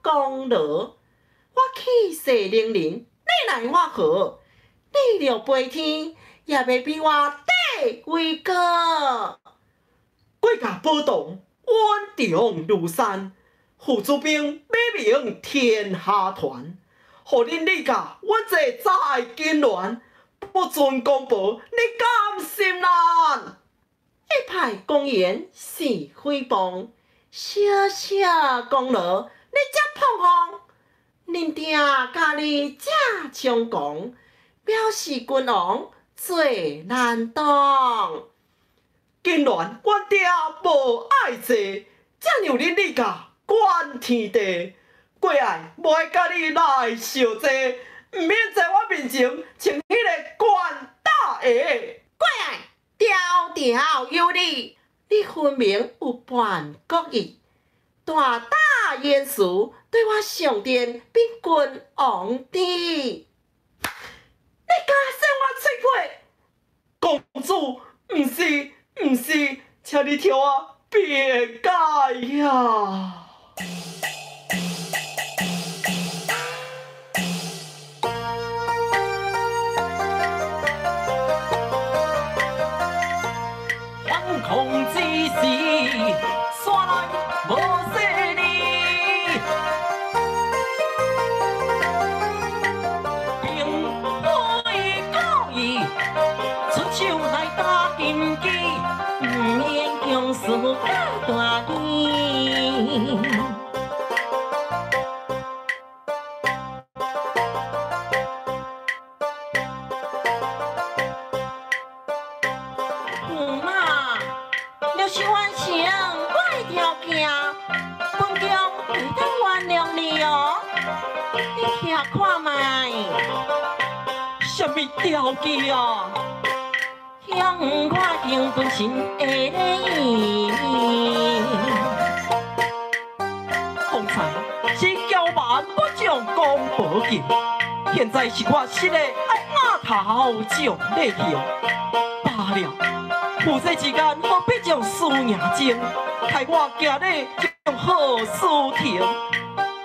功勞。我氣勢凌人，你奈我何？你著飛天，也袂比我地位高。國家寶藏，穩重如山，父子兵美名天下傳。予恁李家，阮這在金鑾，不遵公婆，你甘心難？一派公言是誹謗，小小功勞你才碰碰。恁爹教你這猖狂，表示君王最難當。金鑾，阮爹無愛坐，才讓恁李家管天地。過愛無愛佮你來相濟，毋免在我面前穿彼个懸大鞋。過愛條條有理，你分明有叛國意，大膽言辭對我上殿比君王低。你敢扇我喙皮？公主，毋是，毋是，請你替我辯解呀！空之時，山內無勢力，並非故意出手來打金枝，毋免強詞甲大義。啥物條件啊？向我行君臣的禮。方才是驕蠻不將公婆見，現在是我失禮愛額頭將禮行。罷了，夫妻之間何必將輸贏爭？害我今日將好事停。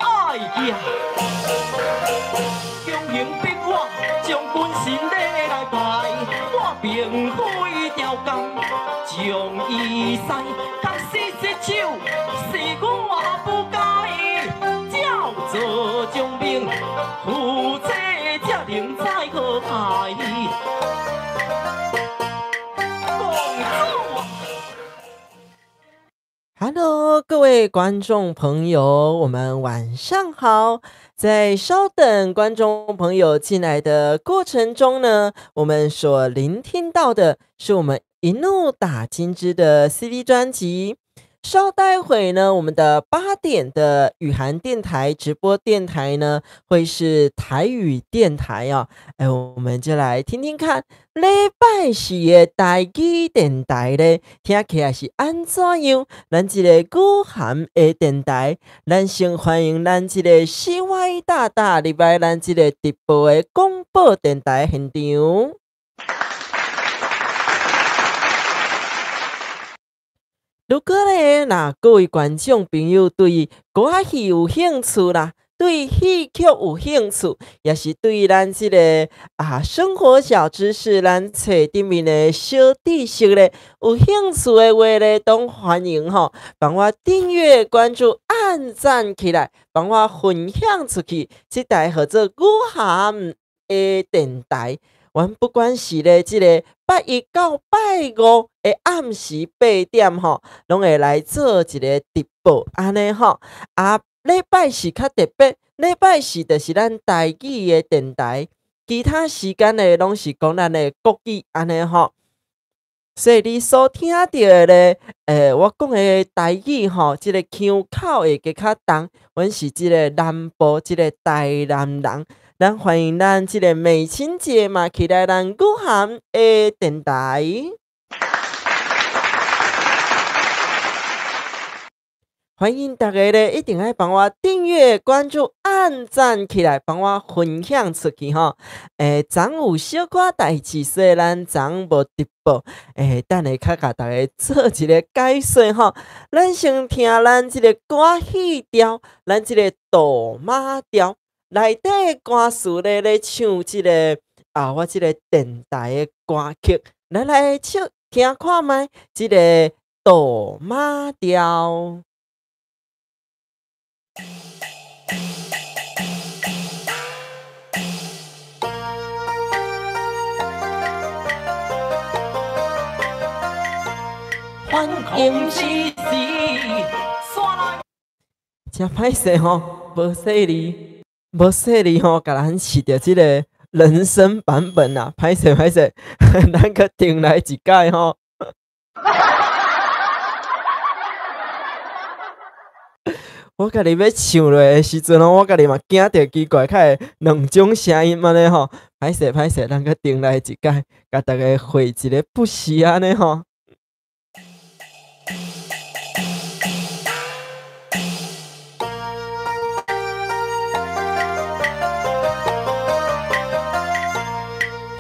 哎呀！強行逼我將君臣禮來拜，我並非刁工將伊使，確實失手是我不該，照做將命，夫妻才能再和諧。公主。 Hello，各位觀眾朋友，我們晚上好。在稍等觀眾朋友進來的過程中呢，我們所聆聽到的是我們一路打金枝的 CD 專輯。稍待會呢，我們的8點的雨涵電台直播電台呢，會是台語電台啊。哎，我們就來聽聽看，禮拜四的台語電台咧，聽起來是按怎樣？咱這个雨涵的電台，咱先歡迎咱這个 CY 大大入來咱這个直播的廣播電台現場。如果咧，若各位觀眾朋友對歌仔戲有興趣啦，對戲曲有興趣，也是對咱這個生活小知識，咱冊頂面的小知識咧有興趣的話咧，都歡迎吼，幫我訂閱、關注、按讚起來，幫我分享出去。這台號做雨涵的電台。阮不管是咧這个拜一到拜五的暗時8點吼，攏會來做一個直播，按呢吼。啊，禮拜四較特別，禮拜四就是咱台語的電台，其他時間咧攏是講咱的國語，按呢吼。所以你所聽著的咧，我講的台語吼，這个腔口會加較重，阮是這个南部這个台南人。咱歡迎咱這个美琴姐嘛，起來咱雨涵的電台。欢迎大家咧，一定愛幫我訂閱、關注、按讚起來，幫我分享出去吼。昨有小可代誌，所以咱昨無直播。等下較共大家做一個解說吼。咱先聽咱這個歌戲調，咱這個杜馬調內底歌詞咧咧唱這個啊，我這個電台的歌曲，咱來唱聽看覓這個杜馬調。反空之時，真歹勢吼，無細膩，無細膩吼，共咱試著這個人聲版本啊，歹勢歹勢，咱閣重來一擺吼。我家己欲唱落的時陣吼，我家己嘛驚著奇怪，較會兩種聲音按呢吼，歹勢歹勢，咱閣重來一擺，共大家回一个不時按呢吼。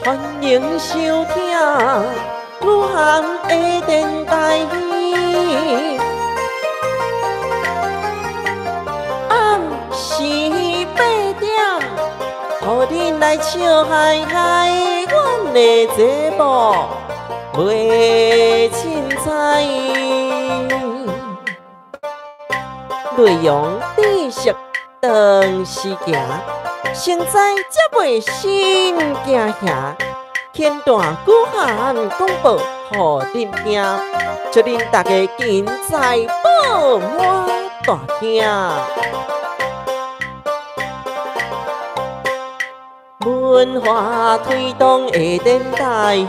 歡迎收聽雨涵的電台，暗時八點，予恁來笑嗨嗨，阮的節目袂凊彩，內容知識當時行，成知才袂心驚嚇。天大古漢廣播，予恁聽，祝恁大家精彩報滿大廳。文化推動的電台，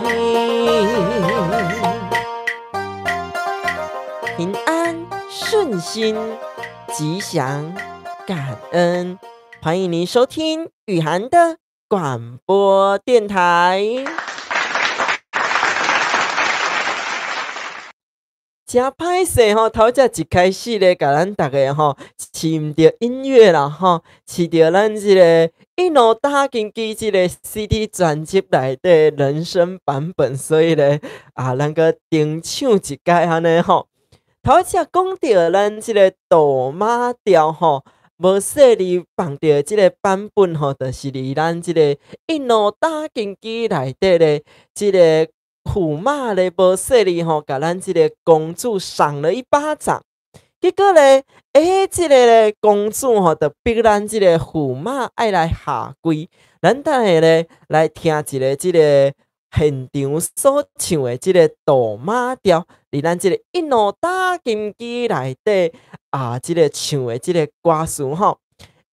平安順心吉祥感恩，歡迎您收聽雨涵的廣播電台。真歹勢吼，頭才一開始咧，共咱逐家吼試毋著音樂啦吼，試著咱這個一路打根據這個 CD 專輯內底人聲版本，所以咧啊，咱閣重唱一擺按呢吼。頭才講著咱這個杜馬調吼，無細膩放著這個版本吼，就是佇咱這個一路打根基內底咧，這個駙馬咧無細膩吼，共咱這個公主賞了一巴掌，結果咧，這個咧公主吼，就逼咱這個駙馬愛來下跪。咱等下咧來聽一个這個現場所唱的這個杜馬調，佇咱這個一路打金機內底啊，這個唱的這個歌詞吼，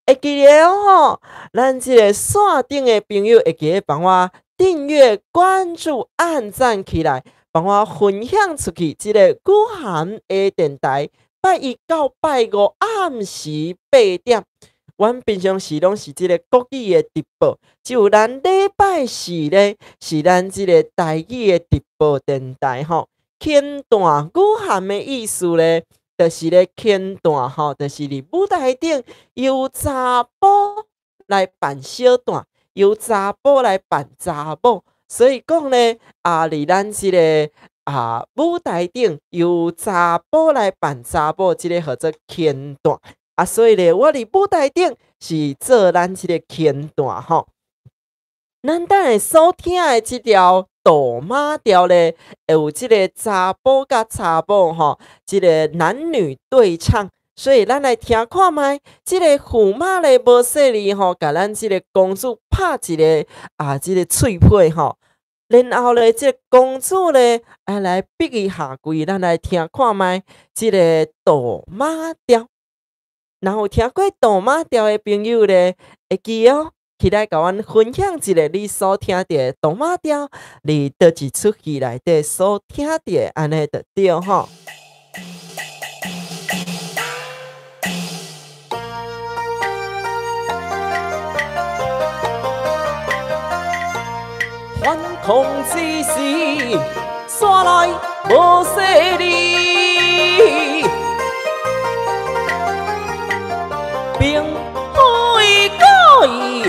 會記得吼，咱這個線頂的朋友會記得幫我訂閱、關注、按讚起來，幫我分享出去。這個古涵的電台，拜一到拜五暗時8點，阮平常時攏是這個國語的直播，只有咱禮拜四咧是咱這個台語的直播電台吼。輕彈語涵的意思咧，就是咧輕彈吼，就是佇舞台頂由查埔來扮小旦，由查埔來扮查某，所以講咧啊，佇咱這個啊舞台頂由查埔來扮查某，這個號做輕彈啊，所以咧，我佇舞台頂是做咱這個輕彈吼。咱等下所聽的這條杜馬調咧，會有這個查埔佮查某吼，這個男女對唱，所以咱來聽看覓，這個駙馬咧無細膩吼，共咱這個公主拍一個啊，這個喙皮吼，然後咧，這個公主咧愛來逼伊下跪，咱來聽看覓，這個杜馬調。若有聽過杜馬調的朋友咧，會記哦。起來，共阮分享一下你所聽著的杜馬調，佇佗一齣戲內底所聽著的，按呢就對吼。反抗之時，煞來無勢力。并非故意，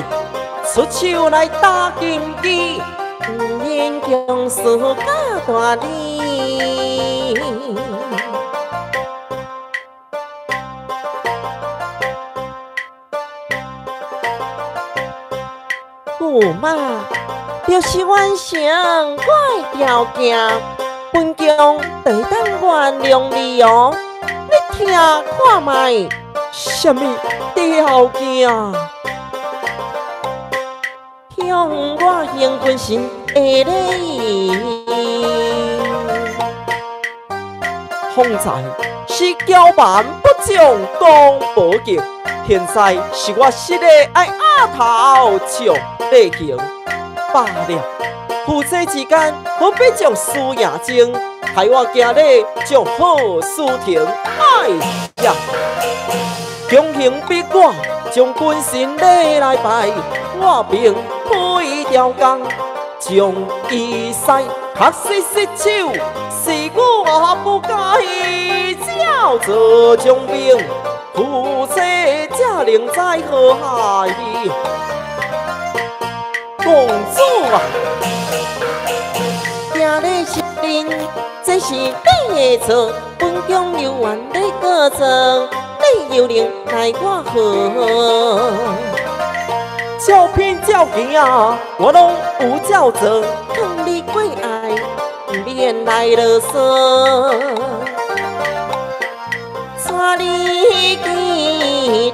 出手来打金枝，毋免强词甲大理。驸马，就是完成我的条件，本宫就会当原谅你哦。你听看覓，啥物条件？向我行军神的礼。方才是骄蛮不将宫保剑，现在是我失礼爱额头将礼行。罢了，夫妻之间何必将输赢争？害我今日将好事成。哎呀，强行逼我将军神礼来拜，我并非刁工，将伊婿确实失手，是我不该照做将兵，夫妻才能知何害。公主啊，今日是恁，这是你的错，本宫犹原咧告状，你又能奈我何？照片照镜啊，我拢有照做，劝你过爱，毋免来啰嗦，带你去听，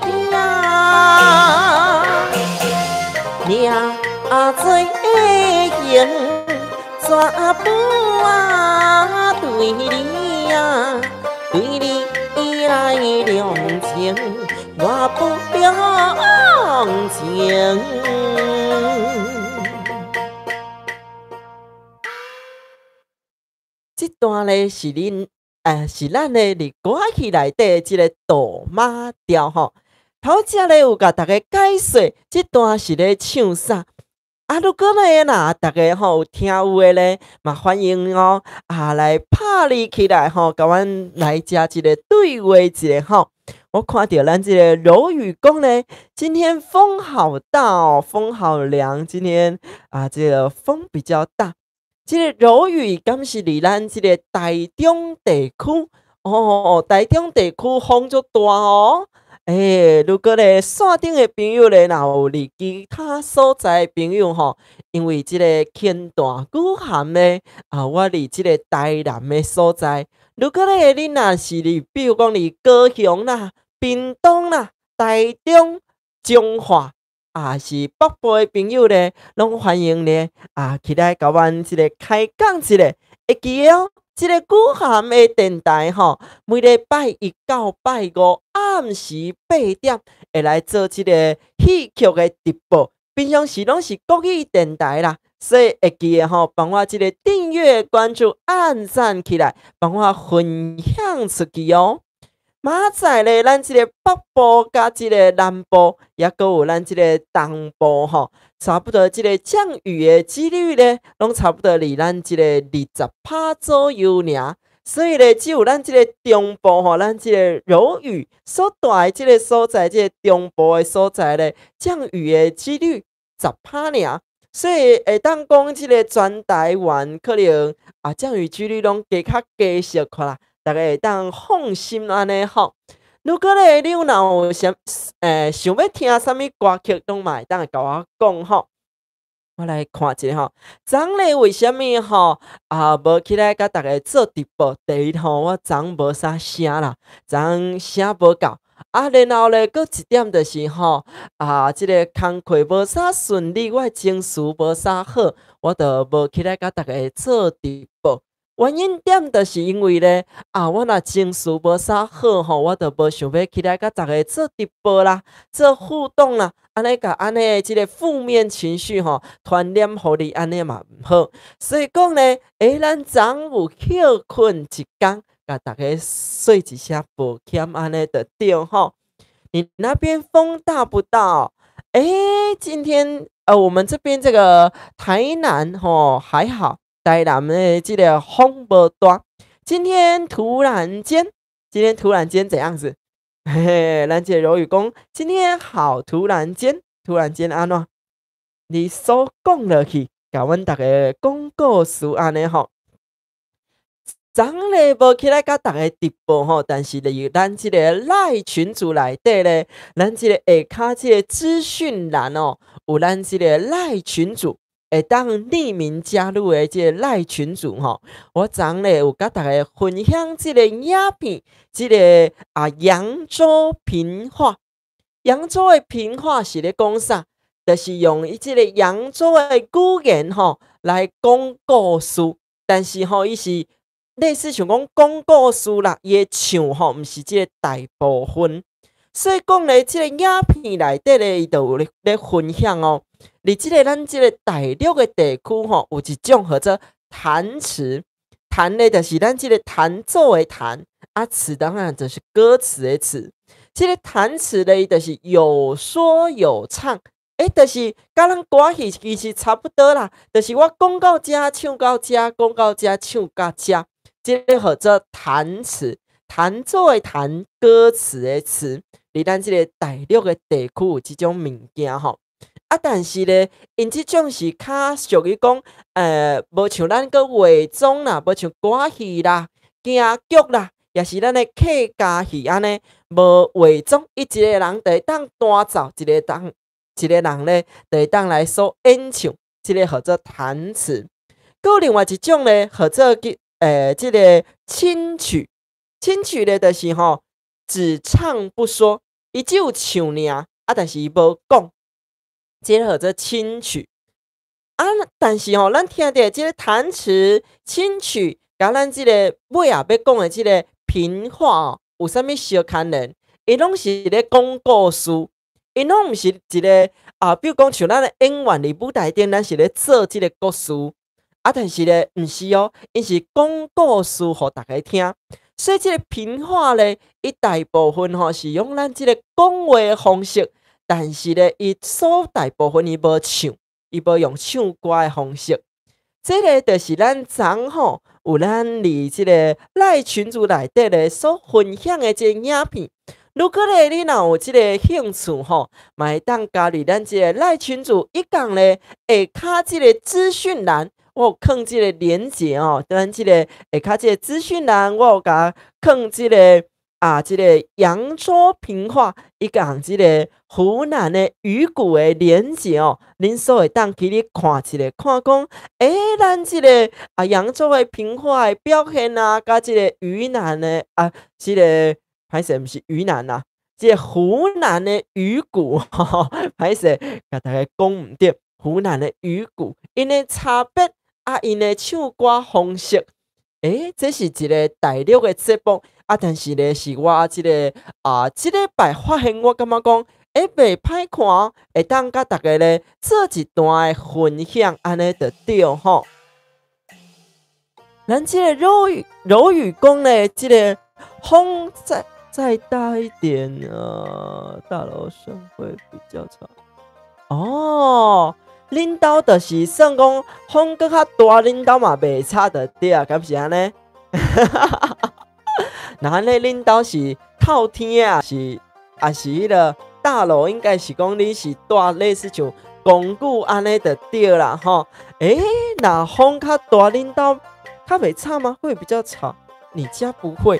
命做行，全部啊对你啊，对你来量情，我不量情。这段咧是恁，是咱咧伫歌仔戏内底这个杜马调吼。头才咧有共大家解说，这段是咧唱啥？啊，如果咧若大家吼有听有的咧，嘛欢迎哦啊来拍字起来吼，共阮来遮一个对话一下吼。我看著咱这个柔宇讲咧，今天风好大哦，风好凉，今天啊这个风比较大。这个柔宇敢是伫咱这个台中地区哦，台中地区风足大哦。欸，如果咧线顶的朋友咧，若有伫其他所在的朋友吼，因为这个天大雨涵咧，啊，我伫这个台南的所在，如果咧恁若是伫，比如讲伫高雄啦、屏东啦、台中、彰化，啊是北部的朋友咧，拢欢迎咧啊，起来共阮这个开讲一下，会记得哦。这个雨涵的电台吼，每礼拜一到拜五暗时8点会来做这个戏曲的直播，平常时拢是国语电台啦，所以会记得吼，帮我这个订阅、关注、按赞起来，帮我分享出去哦。明仔载咧，咱这个北部佮这个南部，抑阁有咱这个东部吼，差不多这个降雨的几率咧，拢差不多伫咱这个20%左右尔。所以咧，只有咱这个中部吼，咱这个柔雨所住的这个所在，这个中部的所在咧，降雨的几率10%尔。所以会当讲这个全台湾可能啊降雨几率拢加较低小可啦。大家会当放心按呢吼。如果咧你有若有啥想欲听啥物歌曲，拢嘛会当共我讲吼。我来看一下吼，昨昏咧为啥物吼啊无起来共大家做直播？第一吼，我昨昏无啥声啦，昨昏声无够。啊，然后咧，阁一点就是吼，啊，这个工课无啥顺利，我的情绪无啥好，我就无起来共大家做直播。原因点就是因为咧，啊，我若情绪无啥好吼，我就无想欲起来共大家做直播啦，做互动啦，按呢共按呢这个负面情绪吼，传染予你，按呢嘛毋好。所以讲咧，欸，咱昨昏有歇睏一工，共大家说一声抱歉，按呢就对吼。你那边风大不大？欸，今天我们这边这个台南吼还好。台南的这个风无大，今天突然间，今天突然间怎样子？嘿嘿，咱這个柔宇講，今天好突然間，突然間按怎？你所講落去，共阮逐家講故事按呢吼。昨昏咧無起來共逐家直播吼，但是咧咱這個 LINE 群組內底咧，咱這個下跤這個資訊欄哦，有咱這個 LINE 群組會當匿名加入的這個 LINE 群組吼。我昨昏咧有共逐家分享這個影片，這個啊揚州評話，揚州的評話是咧講啥？就是用伊這個揚州的語言吼來講故事，但是吼伊是類似像講講故事啦，伊的唱吼毋是這個大部分，所以講咧，這個影片內底咧，伊就有咧分享哦。佇這個咱這個大陸的地區吼，有一種號做彈詞，彈咧就是咱這個彈奏的彈，啊詞當然就是歌詞的詞。這個彈詞咧，伊就是有說有唱，欸，就是佮咱歌戲其實差不多啦，就是我講到遮，唱到遮，講到遮，唱到遮。這個號做彈詞，彈奏的彈，歌詞的詞，佇咱這個大陸的地區有這種物件吼。啊，但是咧，𪜶這種是較屬於講，無像咱閣話妝啦，無像歌戲啦、京劇啦，抑是咱的客家戲按呢，無化妝，伊一個人就會當彈奏，一個人咧就會當來所演唱，這個號做彈詞。閣有另外一種咧，號做叫這個清曲，清曲咧就是吼，只唱不說，伊只有唱爾，啊，但是伊無講，這個號做清曲。啊，但是吼，咱聽著這個彈詞、清曲，佮咱這個尾仔欲講的這個評話哦，有啥物相牽連？伊攏是咧講故事，𪜶攏毋是一個啊，比如講像咱的演員佇舞台頂，咱是咧做這個故事。啊，但是咧，毋是哦，𪜶是講故事予逐家聽，所以這個評話咧，伊大部分吼是用咱這個講話的方式，但是咧，伊所大部分伊無唱，伊無用唱歌的方式。這個就是咱昨昏吼有咱佇這個 LINE 群組內底咧所分享的這個影片。如果咧你若有這個興趣吼，嘛會當加入咱這個 LINE 群組，一共咧下跤這個資訊欄。我有囥這個連結哦，咱這個下跤這個資訊欄，我有共囥這個啊，這個揚州評話，以及這個湖南的漁鼓的連結哦，恁所會當去咧看一下，看講，欸，咱這個啊揚州的評話的表現啊，佮這個雲南的啊，這個歹勢毋是雲南啦，這個湖南的漁鼓，歹勢，共大家講毋對，湖南的漁鼓，𪜶的差別。啊，𪜶的唱歌方式，欸，這是一個大陸的節目，啊，但是咧，是我這個啊，這禮拜發現，我感覺講，欸，袂歹看哦，會當佮逐家咧做一段的分享，按呢就對吼。咱這個柔宇柔宇講咧，這個風再大一點啊，大樓聲會比較吵。哦。恁兜就是算講風閣較大，恁兜嘛袂吵就對啊，敢是按呢？若按呢，恁兜是透天的，是抑是彼个大樓？應該是講你是住類似像公寓按呢就對啦吼。欸，若風較大，恁兜較袂吵嗎？會比較吵？你家不會？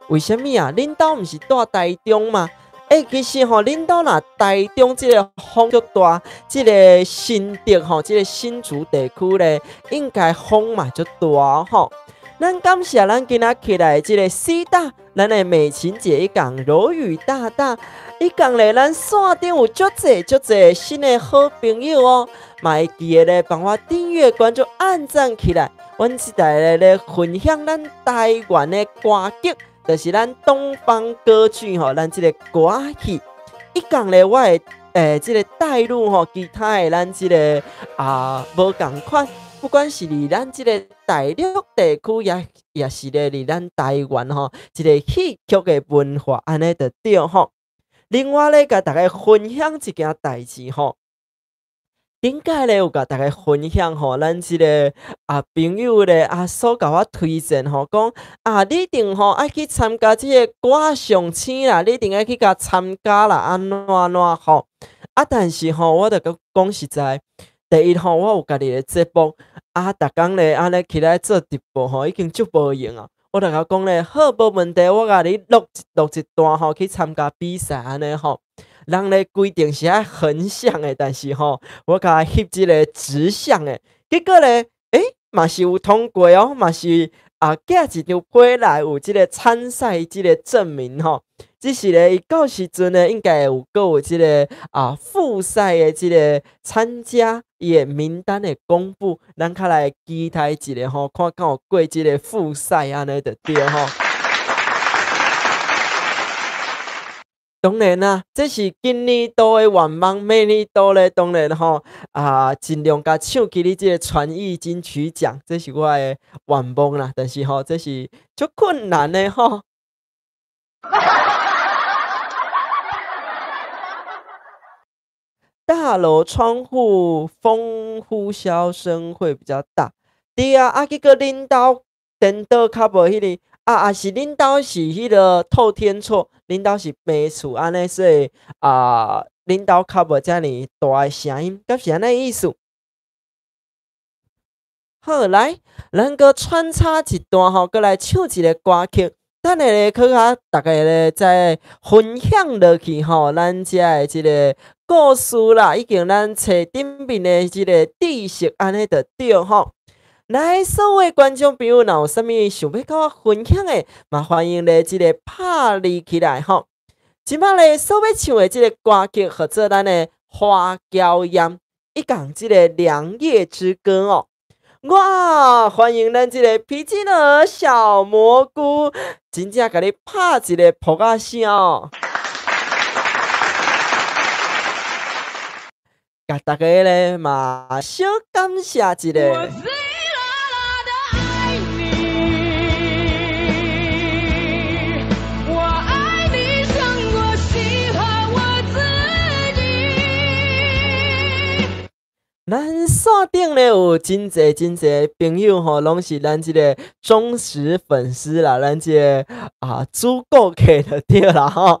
為啥物啊？恁兜毋是住台中嗎？欸，其實吼，恁兜若台中這個風足大，這個新竹吼，這個新竹地區咧，應該風嘛足大吼。咱感謝咱今仔起來這個 C 大，咱的美琴姐伊講柔宇大大，伊講咧，咱線頂有足濟足濟新的好朋友哦，嘛會記得咧幫我訂閱、關注、按讚起來。阮這台咧咧分享咱台灣的歌劇。就是咱東方歌劇吼，咱這個歌戲，伊講咧，我會這個帶入吼其他的咱這個啊無仝款，不管是佇咱這個大陸地區，抑是咧佇咱台灣吼，這個戲曲的文化按呢就對吼。另外咧，共大家分享一件代誌吼。顶摆咧有共大家分享吼，咱這个朋友咧所共我推荐吼，讲啊你一定吼爱去参加這个歌上星啦，你一定爱去共参加啦，按怎按怎吼。啊，但是吼，我著阁讲实在，第一吼，我有家己的节目，啊，逐工咧按呢起来做直播吼，已经足无闲啊。我著共讲咧，好，无问题，我共你录录一段吼，去参加比赛按呢吼。人咧规定是爱横向的，但是吼，我共翕这个直向的，结果咧，嘛是有通过哦，嘛是寄一张批来有这个参赛这个证明吼。只是咧，伊到时阵咧，应该会有阁有这个复赛的这个参加伊的名单的公布，咱较来期待一下吼，看敢有过这个复赛按呢就对吼。当然啦，这是今年度的愿望，明年度咧，当然吼尽量共抢去你这个传艺金曲奖，这是我的愿望啦。但是吼，这是足困难的吼。大楼窗户风呼啸声会比较大。对啊，啊，结果恁兜电脑较无彼个。啊，是恁兜是彼个透天厝，恁兜是平厝，按呢，所以恁兜较无遮尔大的声音，敢是按呢意思？好，来，咱阁穿插一段吼，阁来唱一个歌曲。等下咧，阁共大家咧再分享落去吼，咱遮的这个故事啦，以及咱册顶面的这个知识，按呢就对吼。来，所有观众朋友，若有啥物想欲共我分享的，嘛欢迎咧这个拍字起来吼。这摆咧所欲唱的这个歌曲，号做咱的《花娇艳》，以及这个《良夜之歌》哦。哇，欢迎咱这个皮筋儿小蘑菇，真正共你拍一个噗仔声哦。共大家咧嘛小感谢一下。咱线顶咧有真济真济朋友吼，拢是咱这个忠实粉丝啦，咱这个主顾客就对啦吼。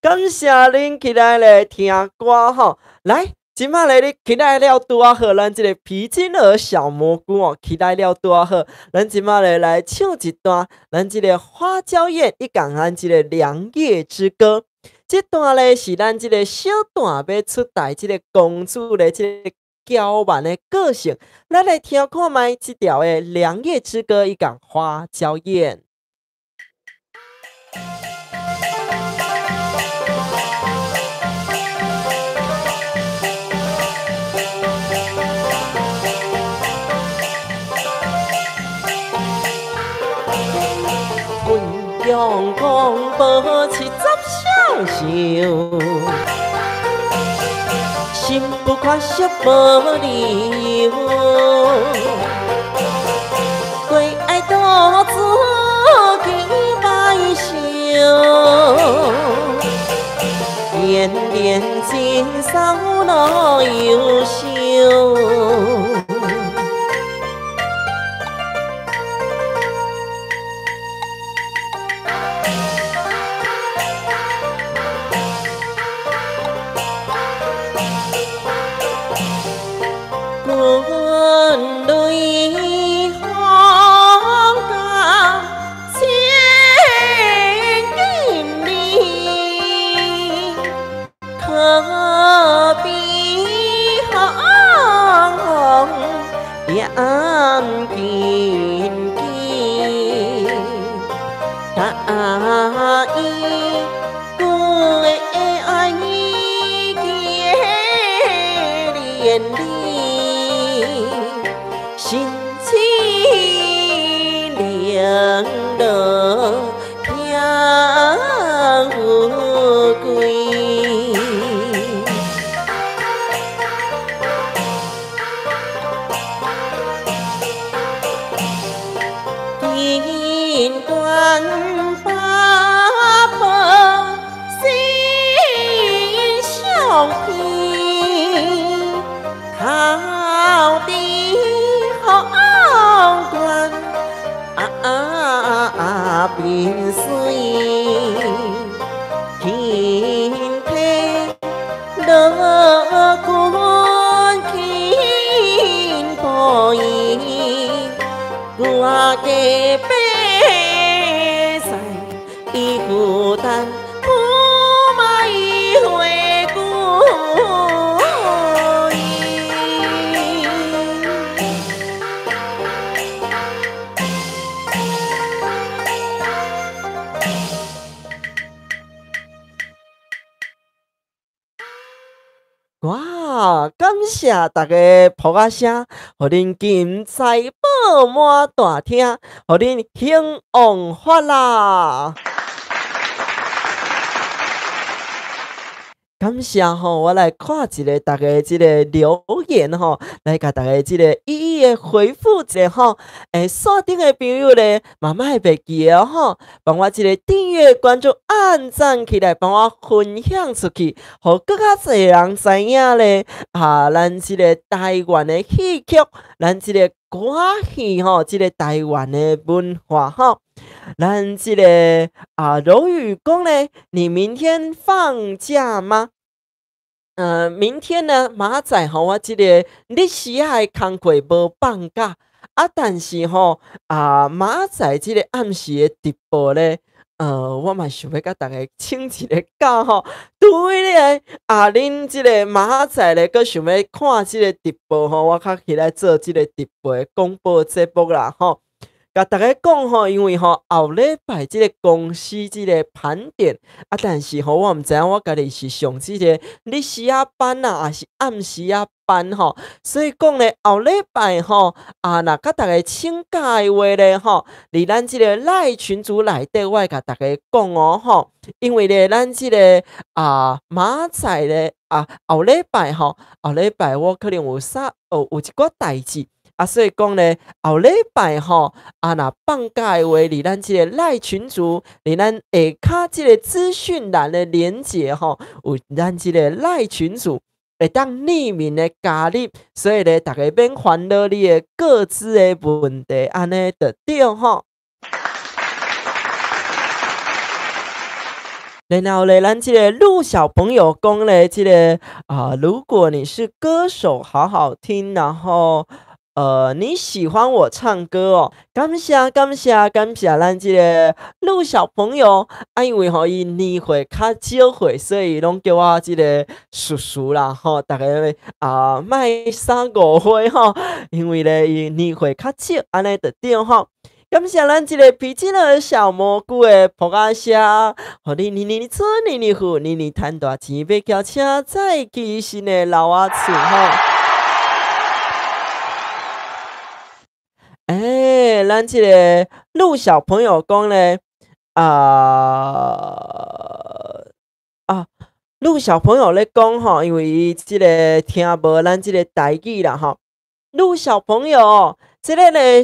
感谢恁起来咧听歌吼，来，这摆咧你起来了拄仔好，咱这个皮筋儿小蘑菇哦，起来了拄仔好，咱这摆咧来唱一段，咱这个花娇艳，以及咱这个良夜之歌。这段咧是咱这个小段欲出台这个公主咧这个娇蛮的个性，咱来听看觅这条的《良夜之歌》以及《花娇艳》。军中广播70双袖。心不快惜无理由，过爱独自去埋首，连连真骚恼忧愁。面水，天体乐君轻步伊，我家白菜伊负担。哇！感謝大家噗仔聲，予恁金財寶滿大廳，予恁興旺發啦！感謝吼，我來看一下大家這个留言吼，來共大家這个一一的回覆一下吼。線頂的朋友咧，嘛莫袂記得吼，幫我這个訂閱、關注、按讚起來，幫我分享出去，予閣較濟人知影咧。啊，咱這个台灣的戲曲，咱這个歌戲吼，這个台灣的文化吼。咱這個啊，柔宇講咧，你明天放假嗎？明天呢，明仔載吼，我這個日時仔的工課無放假啊，但是吼啊，明仔載這個暗時的直播咧，我嘛想欲共大家請一个假吼，除非咧啊，恁這个明仔載咧，閣想欲看這个直播吼，我較起來做這個直播的廣播節目啦吼。共大家講吼，因為吼後禮拜這个公司這个盤點啊，但是吼我毋知影我家己是上這个日時仔班啊，抑是暗時仔班吼，所以講咧後禮拜吼啊，若共大家請假的話咧吼，佇咱這个 LINE 群組內底，我會共大家講哦吼，因為咧咱這个啊明仔載咧啊後禮拜吼，後禮拜我可能有啥哦有一寡代誌。啊，所以講咧，後禮拜吼，啊，若放假的話，佇咱這个 LINE 群組，佇咱下跤這个資訊欄的連結吼，有咱這个 LINE 群組會當匿名的加入，所以咧，大家免煩惱你的個資的問題，按呢就對吼。然後咧，咱這个陸小朋友講咧，這个啊，如果你是歌手，好好聽，然後。你喜歡我唱歌哦？感謝感謝感謝咱這个陸小朋友啊，因為吼伊年歲較少歲，所以攏叫我這个叔叔啦吼。大家啊，莫啥誤會吼，因為咧伊年歲較少，按呢就對吼。感謝咱這个皮筋的小蘑菇的噗仔聲，予你年年做年年富，年年賺大錢，欲轎車再起新的老仔厝吼。咱這个陸小朋友講咧，陸小朋友咧講吼，因為伊這个聽無咱這个台語啦吼。陸小朋友，這个咧，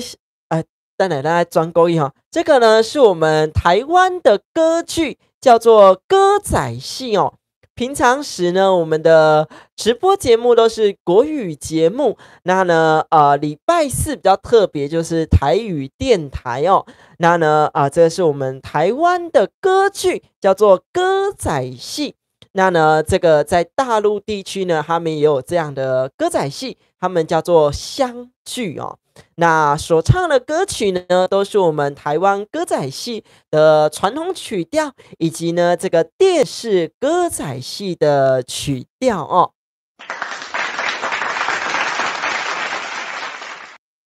等下咱來轉國語吼。這個呢是我們台灣的歌劇，叫做歌仔戲哦。平常時呢，我們的直播節目都是國語節目。那呢，禮拜四比較特別，就是台語電台哦。那呢，啊，這是我們台灣的歌劇，叫做歌仔戲。那呢，這個在大陸地區呢，他們也有這樣的歌仔戲，他們叫做湘劇哦。那所唱的歌曲呢，都是我們台灣歌仔戲的傳統曲調，以及呢這個電視歌仔戲的曲調哦。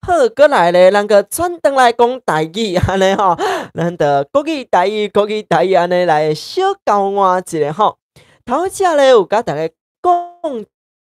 好，過來咧，咱閣轉轉來講台語，按呢吼，咱就國語台語，國語台語按呢來小交換一下吼。頭先咧有共大家講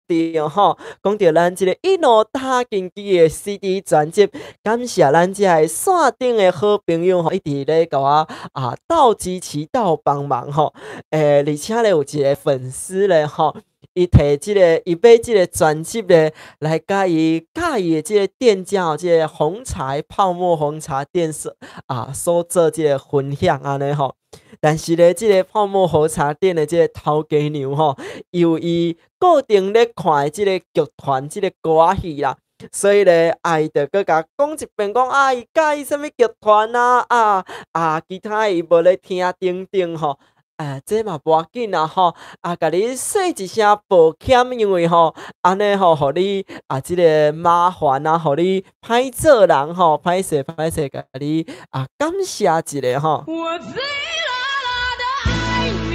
著吼，講著咱這个一路打根基的 CD 專輯，感謝咱這个線頂的好朋友吼，一直咧共我啊鬥支持、鬥幫忙吼。而且咧有一个粉絲咧吼，伊提這个伊買這个專輯咧，來共伊佮意的這个店家哦，這个紅茶泡沫紅茶店所啊所做這个分享按呢吼。但是咧，這个泡沫紅茶店的這个頭家娘吼，伊有伊固定咧看的這个劇團，這个歌仔戲啦。所以咧，啊，伊就閣共講一遍，講啊，伊佮意啥物劇團啊，啊啊，其他伊無咧聽等等吼。啊，這嘛無要緊啦吼，啊，共你說一聲抱歉，因為吼，按呢吼，予你啊，這个麻煩啊，予你歹做人吼，歹勢歹勢，共你啊感謝一下吼。我醉啦啦的愛你，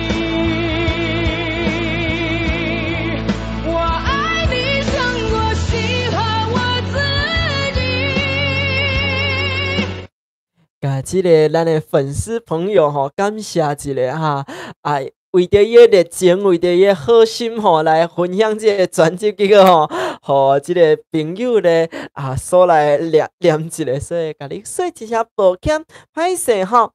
我愛你勝過喜歡我自己。共這个咱的粉絲朋友吼，感謝一下哈，啊，為著伊的熱情，為著伊的好心吼，來分享這个專輯，結果吼，予這个朋友咧啊，所來念念一下，所以共你說一聲抱歉，歹勢吼。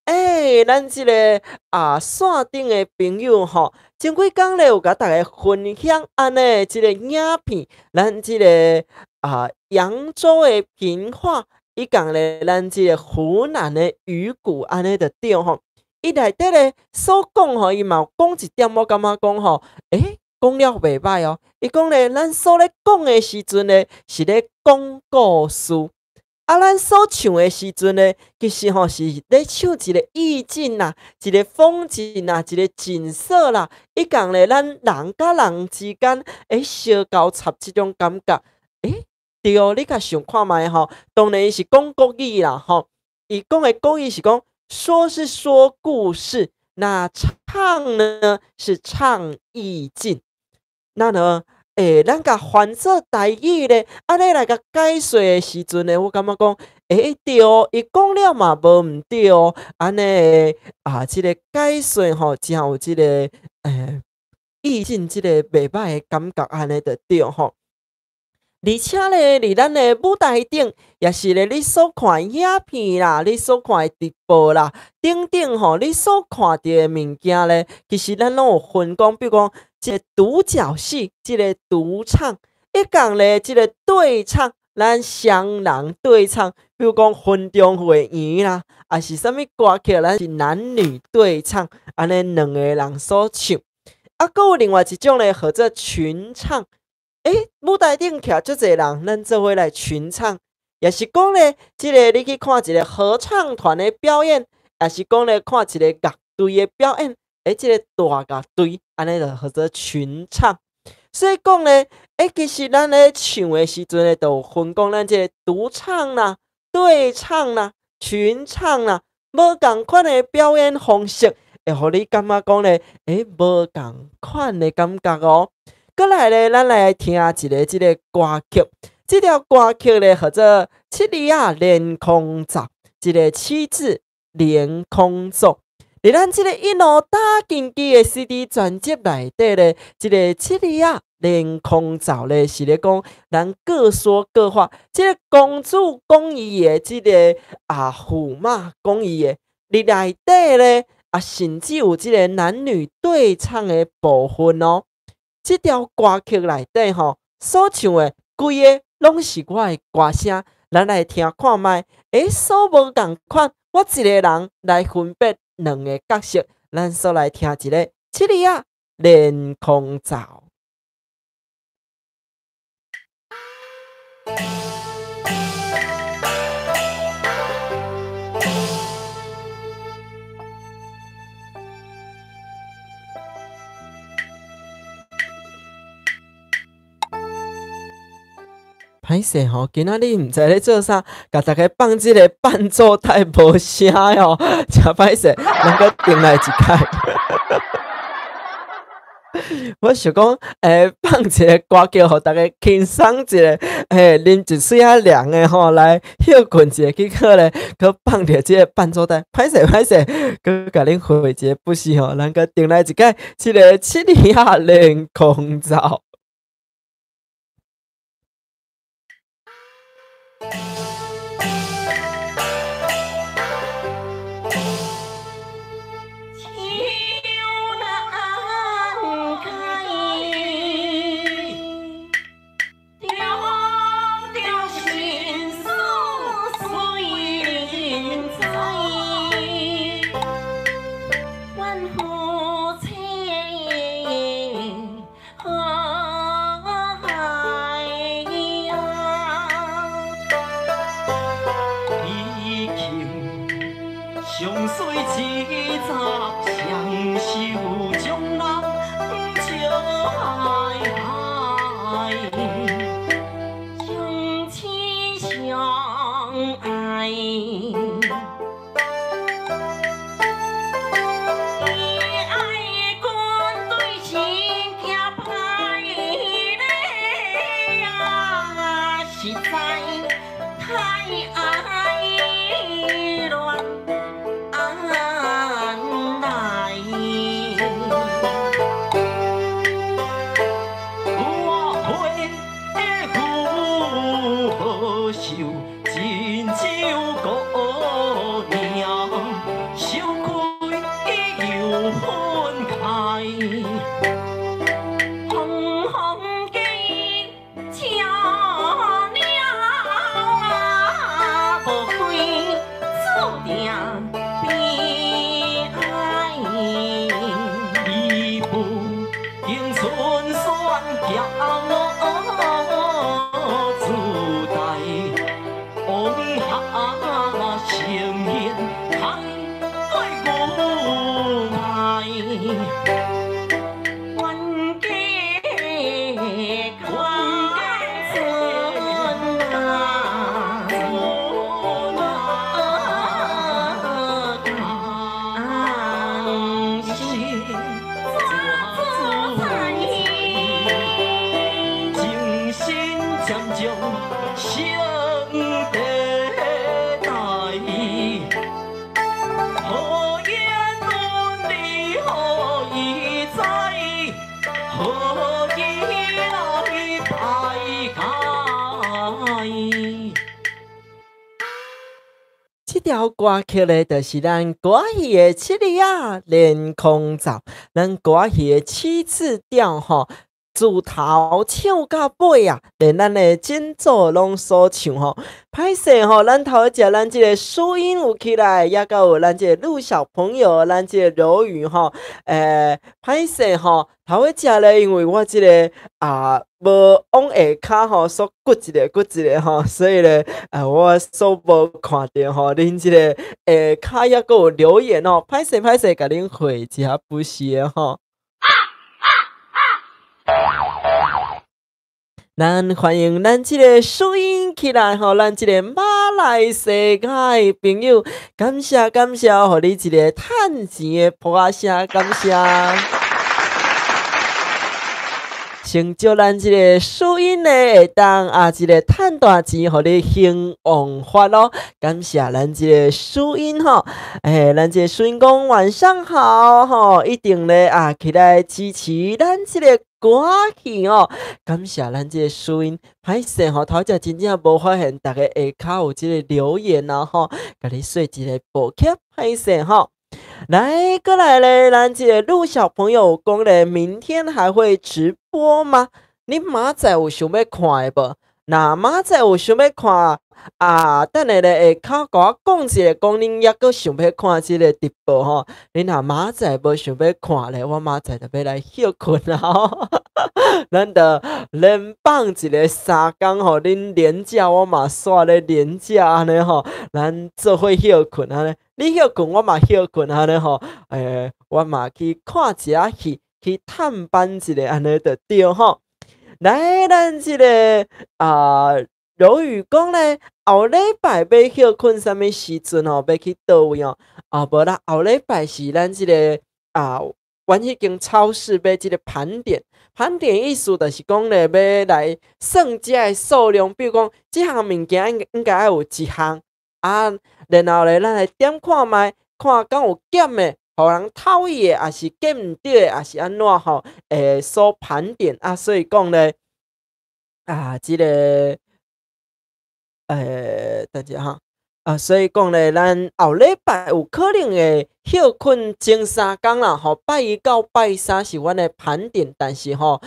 欸，咱這个啊線頂的朋友吼，前幾工咧有共大家分享按呢這个影片，咱這个啊揚州的評話。伊講咧，咱這个湖南的魚骨按呢就對吼。伊內底咧所講吼，伊嘛有講一點，我感覺講吼，欸，講了袂歹哦。伊講咧，咱所咧講的時陣咧，是咧講故事；啊，咱所唱的時陣咧，其實吼是咧唱一個意境啦，一個風景啦，一個景色啦。伊講咧，咱人佮人之間會相交插這種感覺，欸。對哦，你較想看覓吼？當然伊是講國語啦，吼。伊講的國語是講，說是說故事，那唱呢是唱意境。那呢，欸，咱共翻做台語咧，按呢來共解說的時陣咧，我感覺講，欸，對哦，伊講了嘛無毋對哦。按呢啊，這个解說吼，真有這个欸意境，這個袂歹的感覺，按呢就對吼。而且咧，佇咱的舞台頂，也是咧，你所看的影片啦，你所看的直播啦，等等吼，你所看著的物件咧，其實咱攏有分講，比如講，這个獨角戲，這个獨唱，一共咧，這个對唱，咱雙人對唱，比如講雲中月圓啦，抑是啥物歌曲，咱是男女對唱，按呢兩個人所唱。啊，閣有另外一種咧，號做群唱。欸，舞台頂徛足濟人，咱做伙來群唱，也是講咧，這个你去看一個合唱團的表演，也是講咧看一個樂隊的表演，欸，這个大樂隊，按呢就號做群唱。所以講咧，欸，其實咱咧唱的時陣咧，就有分講咱這个獨唱啦、對唱啦、群唱啦，無仝款的表演方式，會予你感覺講咧，欸，無仝款的感覺哦。閣來咧，咱來聽一个這个歌曲。這條歌曲咧，號做《七里仔連空走》，一个七字連空走。佇咱這個一路打根基的 CD 專輯內底咧，這个七里仔連空走咧，是咧講咱各說各話。這个公主講伊的，這个啊駙馬講伊的，佇內底咧啊，甚至有這个男女對唱的部分哦。這條歌曲內底吼，所唱的規个攏是我的歌聲，咱來聽看覓。欸，所無仝款，我一個人來分別兩个角色，咱煞來聽一个七里仔連空走。歹勢吼，今仔日毋知咧做啥，共大家放這个伴奏帶無聲哦，誠歹勢，咱閣重來一擺。我想講，欸，放一个歌曲，予大家輕鬆一下，欸，啉一喙仔涼的吼，來歇睏一下，結果咧，閣放著這个伴奏帶，歹勢歹勢，閣共恁回一个不是吼，咱閣重來一擺，這个七里仔連空走。夫妻好。實在太愛亂來。我回府秀，真像姑娘，小開又分開。紅紅的車鳥啊，無開注定悲哀。伊不經春選行自在，往下成緣太過無奈。冤家看船啊，是怎自在？情深渐将成地带，何言伦理何以在？何以来排解？這條歌曲咧，就是咱歌戲的七里仔連空奏，咱歌戲的七字調吼，自頭唱到尾啊，連咱的真祖攏所唱吼。歹勢吼，咱頭一隻咱這個舒音有起來，也閣有咱這個陸小朋友，咱這個柔宇吼，歹勢吼，頭一隻咧，因為我這個啊無往下跤吼，所骨一个骨一个吼，所以咧，我所無看著吼，恁這個下跤猶閣有留言哦，歹勢歹勢，共恁回一下不是的吼。咱歡迎咱這個舒音起來吼，咱這個馬來西亞的朋友，感謝感謝，予你一個趁錢的噗仔聲，感謝。先祝咱這個舒音呢，會當啊，這個趁大錢，予你興旺發咯。感謝咱這個舒音吼，咱這個舒音講晚上好吼，一定咧啊起來支持咱這個歌戲哦。感謝咱這個舒音，歹勢吼，頭才真正無發現逐家下跤有這個留言啊吼，共你說一个抱歉，歹勢吼。來，過來咧，咱這個陸小朋友講咧，明天還會直播嗎？你明仔載有想欲看的無？若明仔載有想欲看啊，等下咧下跤共我講一下，講恁猶閣想欲看這個直播吼。恁若明仔載無想欲看咧，我明仔載就欲來歇睏啊吼。咱就連放一个三工予恁連假，我嘛煞咧連假按呢吼，咱做伙歇睏按呢。你歇睏，我嘛歇睏按呢吼。我嘛去看一下戲，去探班一下按呢就對吼。來，咱這個啊，柔宇講咧，後禮拜欲歇睏啥物時陣吼？欲去佗位哦？啊，無啦，後禮拜是咱這個啊，阮彼間超市欲這個盤點，盤點意思就是講咧，欲來算這个數量，比如講，這項物件應該愛有一項啊，然後咧，咱來點看覓，看敢有減的，予人偷去的，抑是減毋著的，抑是按怎吼？會所盤點啊，所以講咧，啊，這個，等一下哈，啊，所以講咧，咱後禮拜有可能會歇睏前三工啦，吼，拜一到拜三是阮的盤點，但是吼，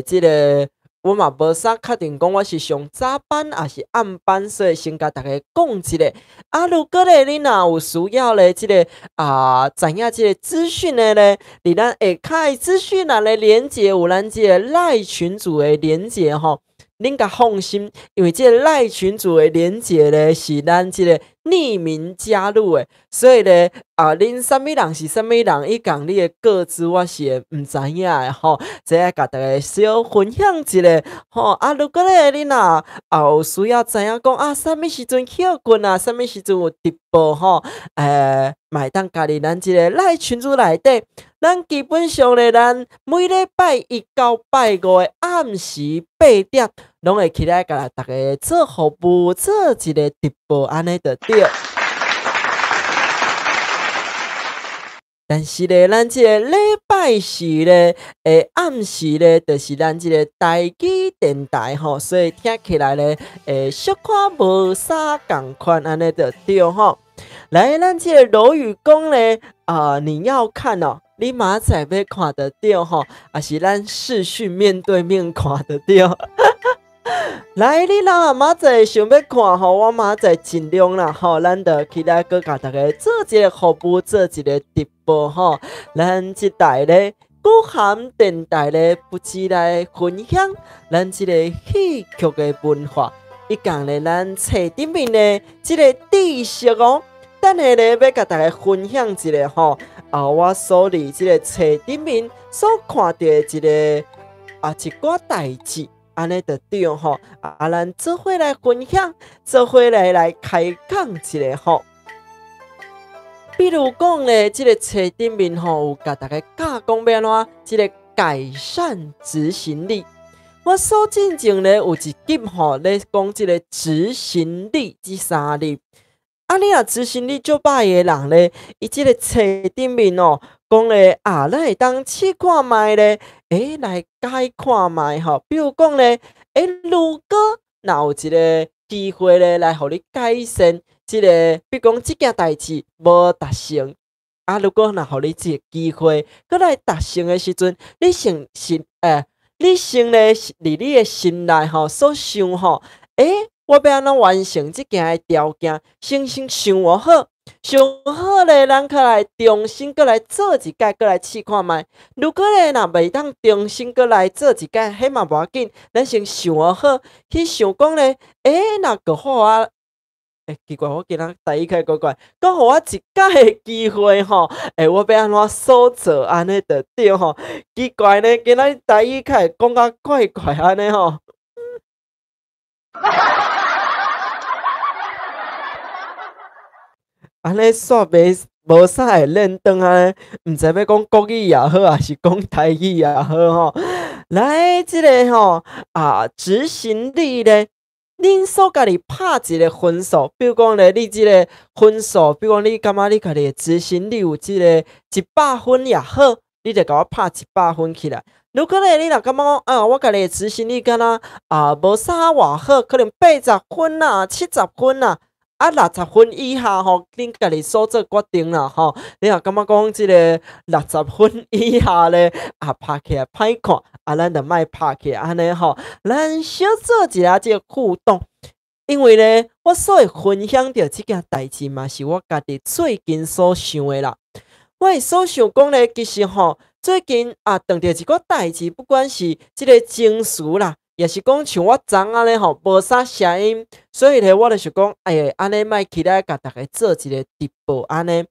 這個我嘛無啥確定講我是上早班抑是暗班，所以先共大家講一下。啊，如果咧你若有需要咧，這個啊，知影這個資訊的咧，佇咱下跤的資訊欄的連結有咱這個 LINE 群組的連結吼。恁共放心，因為這個 LINE 群組的連結咧是咱這個匿名加入的，所以咧啊，恁啥物人是啥物人，伊共你的個資我是會毋知影的吼。這愛共大家小分享一下吼。啊，如果咧恁若啊有需要知影講啊，啥物時陣歇睏啊，啥物時陣有直播吼，嘛會當加入咱這個 LINE 群組內底。咱基本上咧，咱每禮拜一到拜五的暗時8點，攏會起來共大家做服務，做一个直播按呢就對。但是咧，咱這个禮拜四咧，的暗時咧，就是咱這个台語電台吼，所以聽起來咧，會小可無啥仝款按呢就對吼。來，咱這个羅宇公咧，啊，你要看哦，你明仔載欲看就對吼，抑是咱視訊面對面看就對。來，你若明仔載想欲看吼，我明仔載盡量啦吼，咱就起來閣共大家做一个服務，做一个直播吼。咱這台咧，古涵電台咧，不止來分享咱這個戲曲的文化，以及咧咱冊頂面的這个知識哦。等下咧，欲共大家分享一个吼，啊，我所佇這个冊頂面所看著的一个啊一寡代誌。按呢就對吼，啊，咱做伙來分享，做伙來開講一下吼。比如講咧，這个冊頂面吼有共大家教講欲按怎這个改善執行力。我所進前咧有一集吼咧講這个執行力這三字。啊，你若執行力足歹的人咧，伊這个冊頂面哦講咧啊，咱會當試看覓咧，欸，來改看覓吼。比如講咧，欸，如果若有一个機會咧，來予你改善這个，比如講這件代誌無達成，啊，如果若予你這个機會，閣來達成的時陣，你先是欸，你先咧佇你的心內吼所想吼，欸，我欲按怎完成這件的條件，先想好，想好咧，咱閣來重新閣來做一擺，閣來試看覓。如果咧若袂當重新閣來做一擺，彼嘛無要緊，咱先想好，去想講咧，欸，若閣予我，欸，奇怪，我今仔台語較怪怪，閣予我一擺的機會吼，欸，我欲按怎所做按呢就對吼。奇怪呢，今仔台語較會講甲怪怪按呢吼。按呢煞袂無啥會練轉按呢，毋知欲講國語也好，抑是講台語也好吼。來，這个吼啊，執行力咧，恁所家己拍一个分數，比如講咧，你這个分數，比如講你感覺你家己的執行力有這个100分也好，你就共我拍100分起來。如果咧，你若感覺講啊，我家己的執行力敢若啊無啥偌好，可能80分啊、70分啊。啊，60分以下吼，恁家己所做決定啦吼。你若感覺講這个60分以下咧，啊，拍起來歹看，啊，咱就莫拍起來按呢吼。咱小做一下這个互動，因為咧，我所會分享著這件代誌嘛，是我家己最近所想的啦。我會所想講咧，其實吼，最近啊，碰著一寡代誌，不管是這个情緒啦，也是講像我昨按呢吼，無啥聲音，所以咧，我就想講，哎呀，按呢莫起來共大家做一个直播按呢。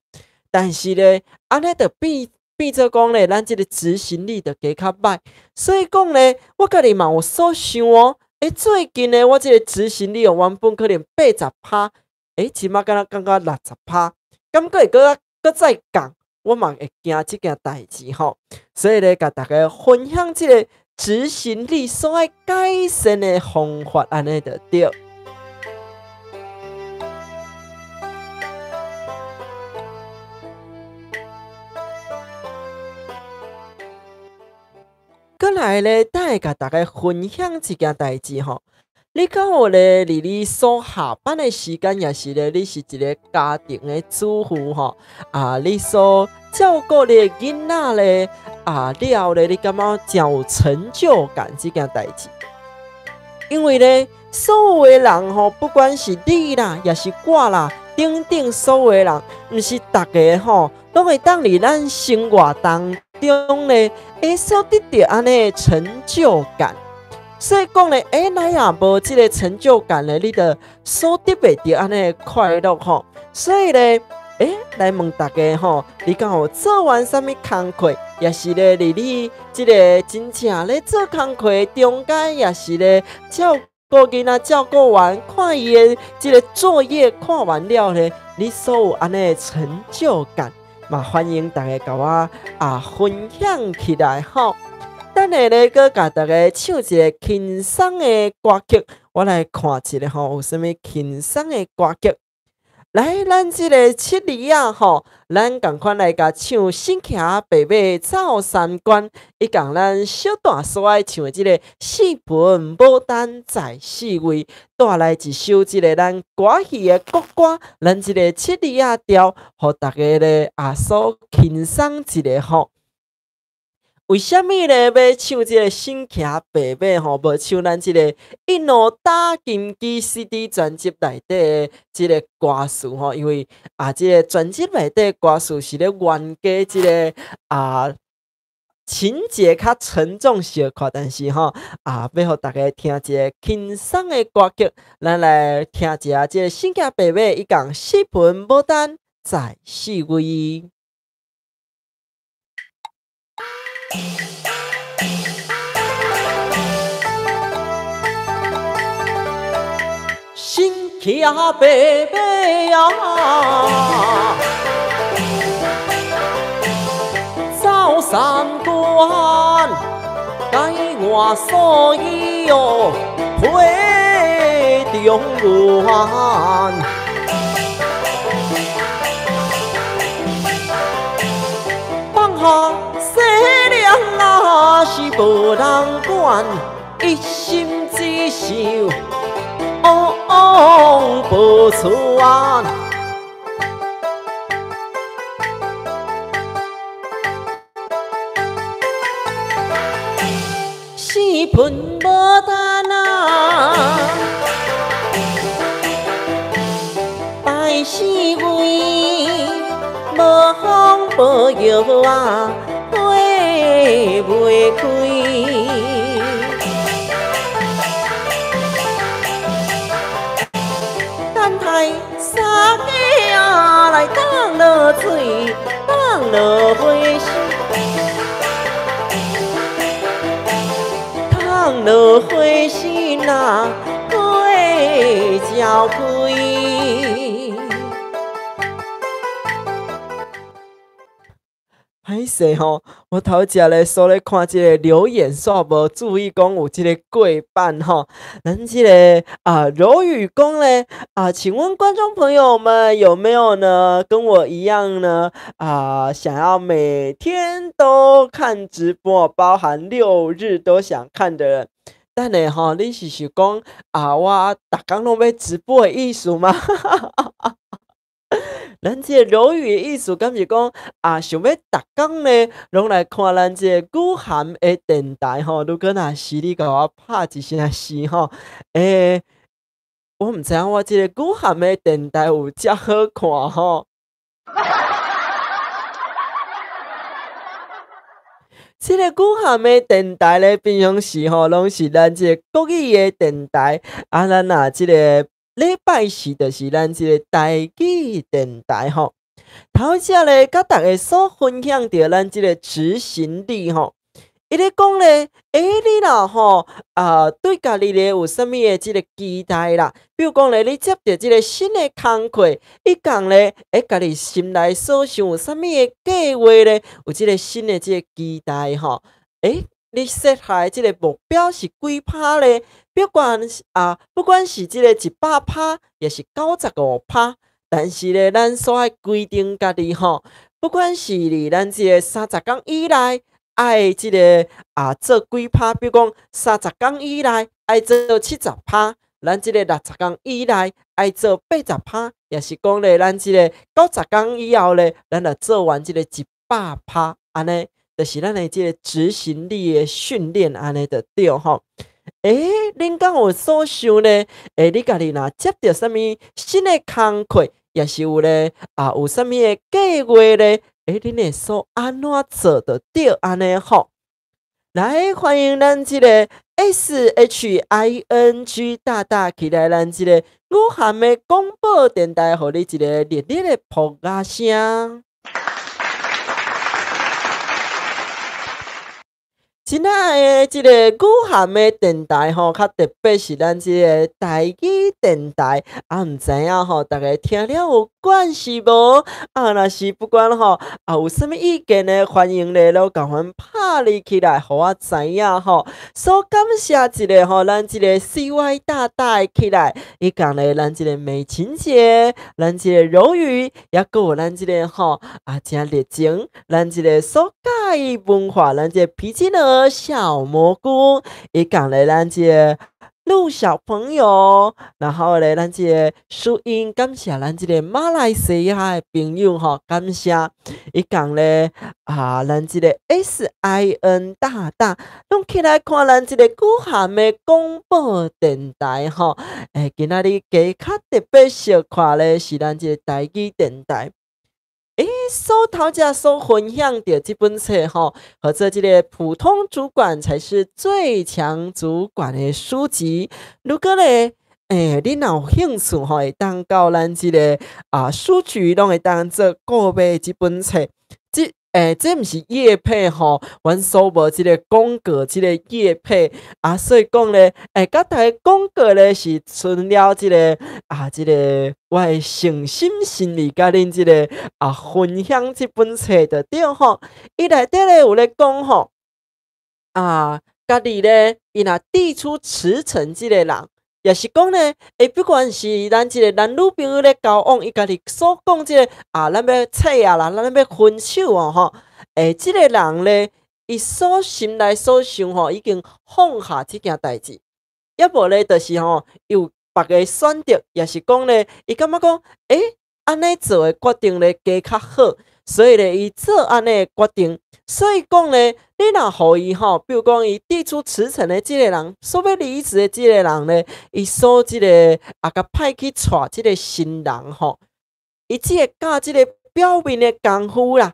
但是咧，按呢就變做講咧，咱這个執行力就加較歹。所以講咧，我家己嘛有所想哦。欸，最近咧，我這个執行力哦，原本可能80%，欸，這擺敢若感覺60%，感覺會閣再降，我嘛會驚這件代誌吼。所以咧，共大家分享這个執行力所愛改善的方法，按呢就對。閣來咧，等下共大家分享一件代誌吼。你敢有咧？佇你所下班的時間，抑是咧？你是一个家庭的主婦吼？啊，你所照顧你的囡仔咧，啊了咧，你感覺誠有成就感這件代誌？因為咧，所有的人吼，不管是你啦，抑是我啦，等等所有的人，毋是逐个吼，攏會當佇咱生活當中咧，會所得著按呢成就感。所以講咧，欸，咱若無這个成就感咧，你就所得袂著按呢快樂吼。所以咧，欸，來問大家吼，你敢有做完啥物工課，抑是咧，佇你這个真正咧做工課中間，抑是咧照顧囡仔照顧完，看伊的這个作業看完了咧，你所有按呢成就感，嘛歡迎大家共我啊分享起來吼。等下咧，閣共大家唱一个輕鬆的歌曲，我來看一下吼，有啥物輕鬆的歌曲。來，咱這个七里仔吼，咱仝款來共唱《身騎白馬走三關》，以共咱小大所愛唱的這个《四盆牡丹在四位》，帶來一首這個咱歌戲的國歌，咱這个七里仔調，予大家咧啊所輕鬆一下吼。為啥物咧欲唱這个身騎白馬吼？無唱咱這个一路打金枝 CD 專輯內底的這个歌詞吼？因為啊，這个專輯內底歌詞是咧冤家這个啊情節較沉重小可，但是吼啊，欲予大家聽一个輕鬆的歌曲，咱來聽一下這个身騎白馬，伊講四盆牡丹在四位。身騎白馬啊，走三關，改換素衣哦，披中原。放下世量啊，是無人管，一心只想往報傳。四盆牡丹啊，擺四位，無風無雨啊，花袂開。等待三更啊，來當落水，當落花心，當落花心啊，花才開。歹勢吼，我頭一咧所咧看這个留言，煞無注意講有這个過版吼。咱這个啊柔宇講咧啊，請問觀眾朋友們有沒有呢？跟我一樣呢啊，想要每天都看直播，包含六日都想看的人。等下吼，你是想講啊，我逐工攏欲直播的意思嗎？咱這个柔宇的意思，敢是講啊，想欲逐工呢，攏來看咱這个雨涵的電台吼。如果若是你共我拍一聲是吼，欸，我毋知影我這个雨涵的電台有遮好看吼。這个雨涵的電台咧，平常時吼，攏是咱這個國語的電台，啊，咱若這个禮拜四就是咱這个台語電台吼。頭先咧，佮大家所分享著咱這個執行力吼，伊咧講咧，欸，你若吼啊，對家己咧有啥物的這個期待啦？比如講咧，你接著這個新的工課，伊講咧，欸，家己心內所想有啥物的計劃咧？有這個新的這個期待吼，欸，你設下的這個目標是幾趴咧？不管啊，不管是這個100%，抑是95%，但是咧，咱所愛規定家己吼，不管是佇咱這個30工以內，愛這個啊做幾趴，比如講30工以內愛做70%，咱這個60工以內愛做80%，抑是講咧，咱這個90工以後咧，咱若做完這個100%，按呢，就是咱的這個執行力的訓練，按呢就對吼。欸，恁敢有所想咧？欸，你家己若接著啥物新的工課，抑是有咧啊，有啥物的計劃咧？欸，恁會所按怎做就對按呢吼？來，歡迎咱這个 SHING 大大起來，咱這个雨涵的廣播電台，予你一个熱烈的噗仔聲。今仔的這个雨涵的電台吼，較特別是咱這个台語電台，啊，毋知影吼，逐家聽了有幾管是無？啊，若是不管吼，啊有啥物意見呢？歡迎咧，攏共阮拍入起來，予我知影吼。所感謝一下吼，咱這個 CY 大大起來，伊講咧，咱這個美琴姐，咱這個柔宇，抑閣有咱這個吼啊，誠熱情，咱這個所佮意文化，咱這個皮筋兒小蘑菇，伊講咧，咱這個陸小朋友，然後咧，咱這個淑英，感謝咱這個馬來西亞的朋友吼，感謝伊講咧啊，咱這個 SIN 大大，攏起來看咱這個古涵的廣播電台吼，欸，今仔日加較特別小看咧，是咱這個台語電台。欸，所頭才所分享著這本冊吼，號做這個普通主管才是最強主管的書籍。如果咧，欸，你若有興趣吼，會當到咱這個啊書局攏會當做購買這本冊。這欸，這毋是業配吼，阮所無這個廣告，這個業配啊，所以講咧，欸，佮大家廣告咧是存了這個啊，這個我的誠心誠意佮恁這個啊分享這本冊就對吼。伊內底咧有咧講吼，啊，家己咧，伊若提出辭呈這個人，也是講咧，欸，不管是咱這個男女朋友咧交往，伊家己所講這個啊，咱欲拆啊啦，咱欲分手哦吼，欸，這個人咧，伊所心內所想吼，已經放下這件代誌，抑無咧，就是吼有別个選擇，也是講咧，伊感覺講，欸，按呢做的決定咧，加較好，所以咧，伊做按呢的決定，所以講咧，你若予伊吼，比如講伊提出辭呈的這個人，所欲離職的這個人咧，伊所這個啊，共派去帶這個新人吼，伊只會教這個表面的功夫啦，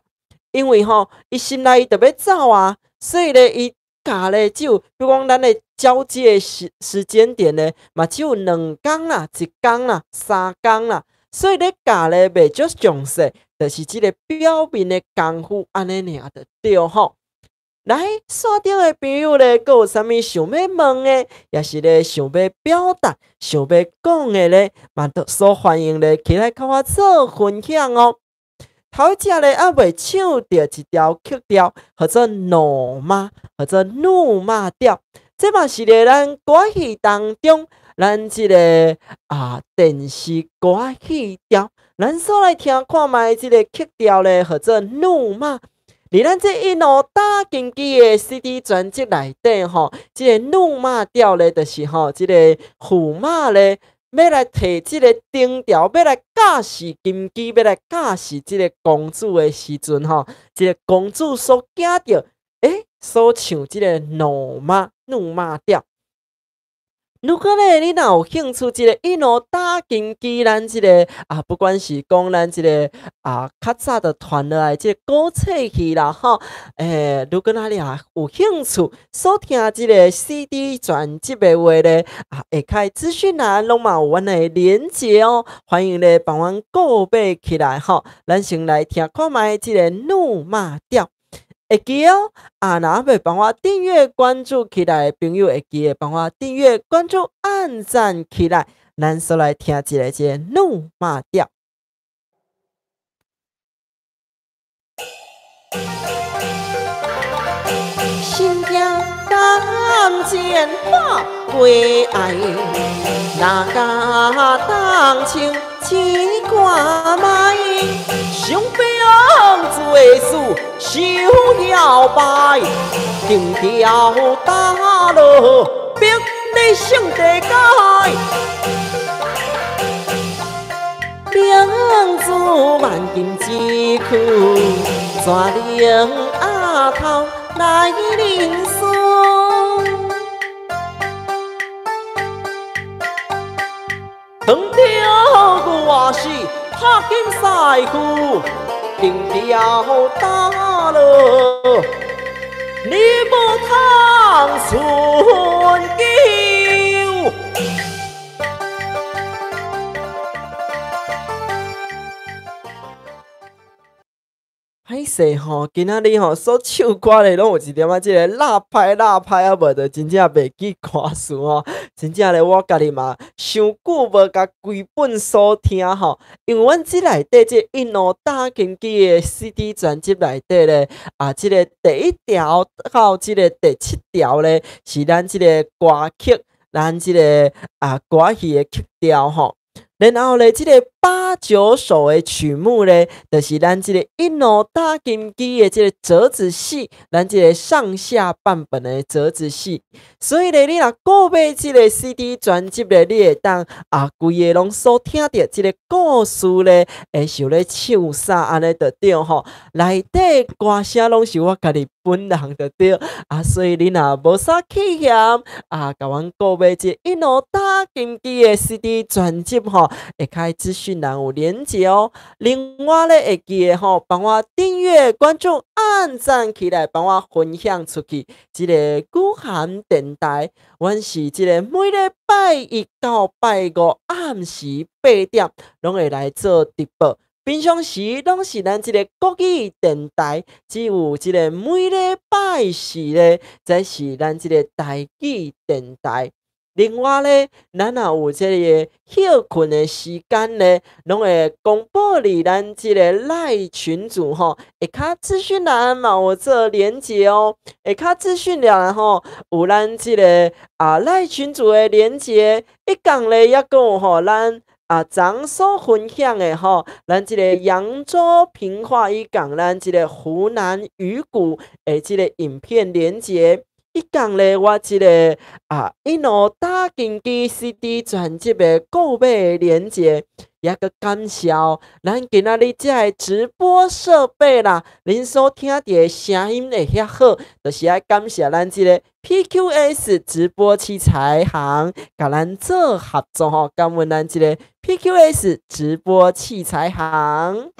因為吼，伊心內伊就欲走啊，所以咧，伊教咧只有，比如講咱的交接時間點咧，嘛只有兩工啦、一工啦、三工啦，所以咧教咧袂足詳細，就是這個表面的功夫按呢爾就對吼。來，線頂的朋友咧，閣有啥物想欲問的，抑是咧想欲表達、想欲講的咧，嘛都所歡迎咧，起來共我做分享哦。頭一隻咧，猶未唱著一條曲調，號做怒罵，號做怒罵調。這嘛是咧咱歌戲當中，咱這個啊電視歌戲調，咱所來聽看覓這個曲調咧，號做怒罵。佇咱這一路打金枝的 CD 專輯內底吼，這個怒罵調咧，就是吼這個駙馬咧，欲來提這個燈條，欲來教示金枝，欲來教示這個公主的時陣吼，這個公主所驚著，欸，所唱這個怒罵怒罵調。如果咧，你若有興趣，這個一路打金枝，咱這個啊，不管是講咱這個啊，較早就傳落來這個古册戲啦吼，欸，如果你若有興趣，所聽這個 CD 專輯的話咧，啊，下跤資訊欄攏嘛有阮的連結哦，歡迎咧幫阮購買起來吼。咱先來聽看覓這個怒罵調。會記哦，啊，若猶未幫我訂閱關注起來的朋友，會記得幫我訂閱關注按讚起來。咱煞來聽一下這個怒罵調。心驚感情化悲哀，哪敢当情试看覓？想兵做事伤摇摆，定调打落逼你圣地街，明珠万金之躯，怎能额头来认输？当着我是拍金师傅，定调打落，你无通顺救。歹勢吼，今仔日吼所唱歌咧，攏有一點仔這個落拍落拍啊，無就真正袂記歌詞吼。真正咧，我家己嘛傷久無共規本所聽吼，因為阮這內底這一路打金枝的 CD 專輯內底咧，啊，這個第一條到這個第七條咧，是咱這個歌曲，咱這個啊歌戲的曲調吼。然後咧，這個八九首的曲目咧，就是咱這個一路打金枝的這個折子戲，咱這個上下半本的折子戲。所以咧，你若購買這個 CD 專輯咧，你會當啊，規個攏所聽著這個故事咧，會像咧唱啥按呢就對吼。內底歌聲攏是我家己本人就對啊，所以你若無啥去嫌啊，共阮購買這個一路打金枝的 CD 專輯吼，會開資訊欄有連結哦。另外咧，會記得吼，幫我訂閱、關注、按讚起來，幫我分享出去。這個古涵電台，阮是這個每禮拜一到拜五暗時8點，攏會來做直播。平常時攏是咱這個國語電台，只有這個每禮拜四咧，才是咱這個台語電台。另外咧，咱若有這個歇睏的時間咧，攏會公布佇咱這個 LINE 群組吼，下跤資訊欄嘛有做連結哦。下跤資訊欄吼有咱這個啊 LINE 群組的連結，一共咧猶閣有吼咱啊昨所分享的吼，咱這個揚州評話以及咱這個湖南魚骨的這個影片連結。一共咧，我這個啊一路打金枝 CD 專輯的購買連結，猶閣感謝哦。咱今仔日這個直播設備啦，恁所聽著的聲音會遐好，就是愛感謝咱這個 PQS 直播器材行，共咱做合作吼，感恩咱這個 PQS 直播器材行。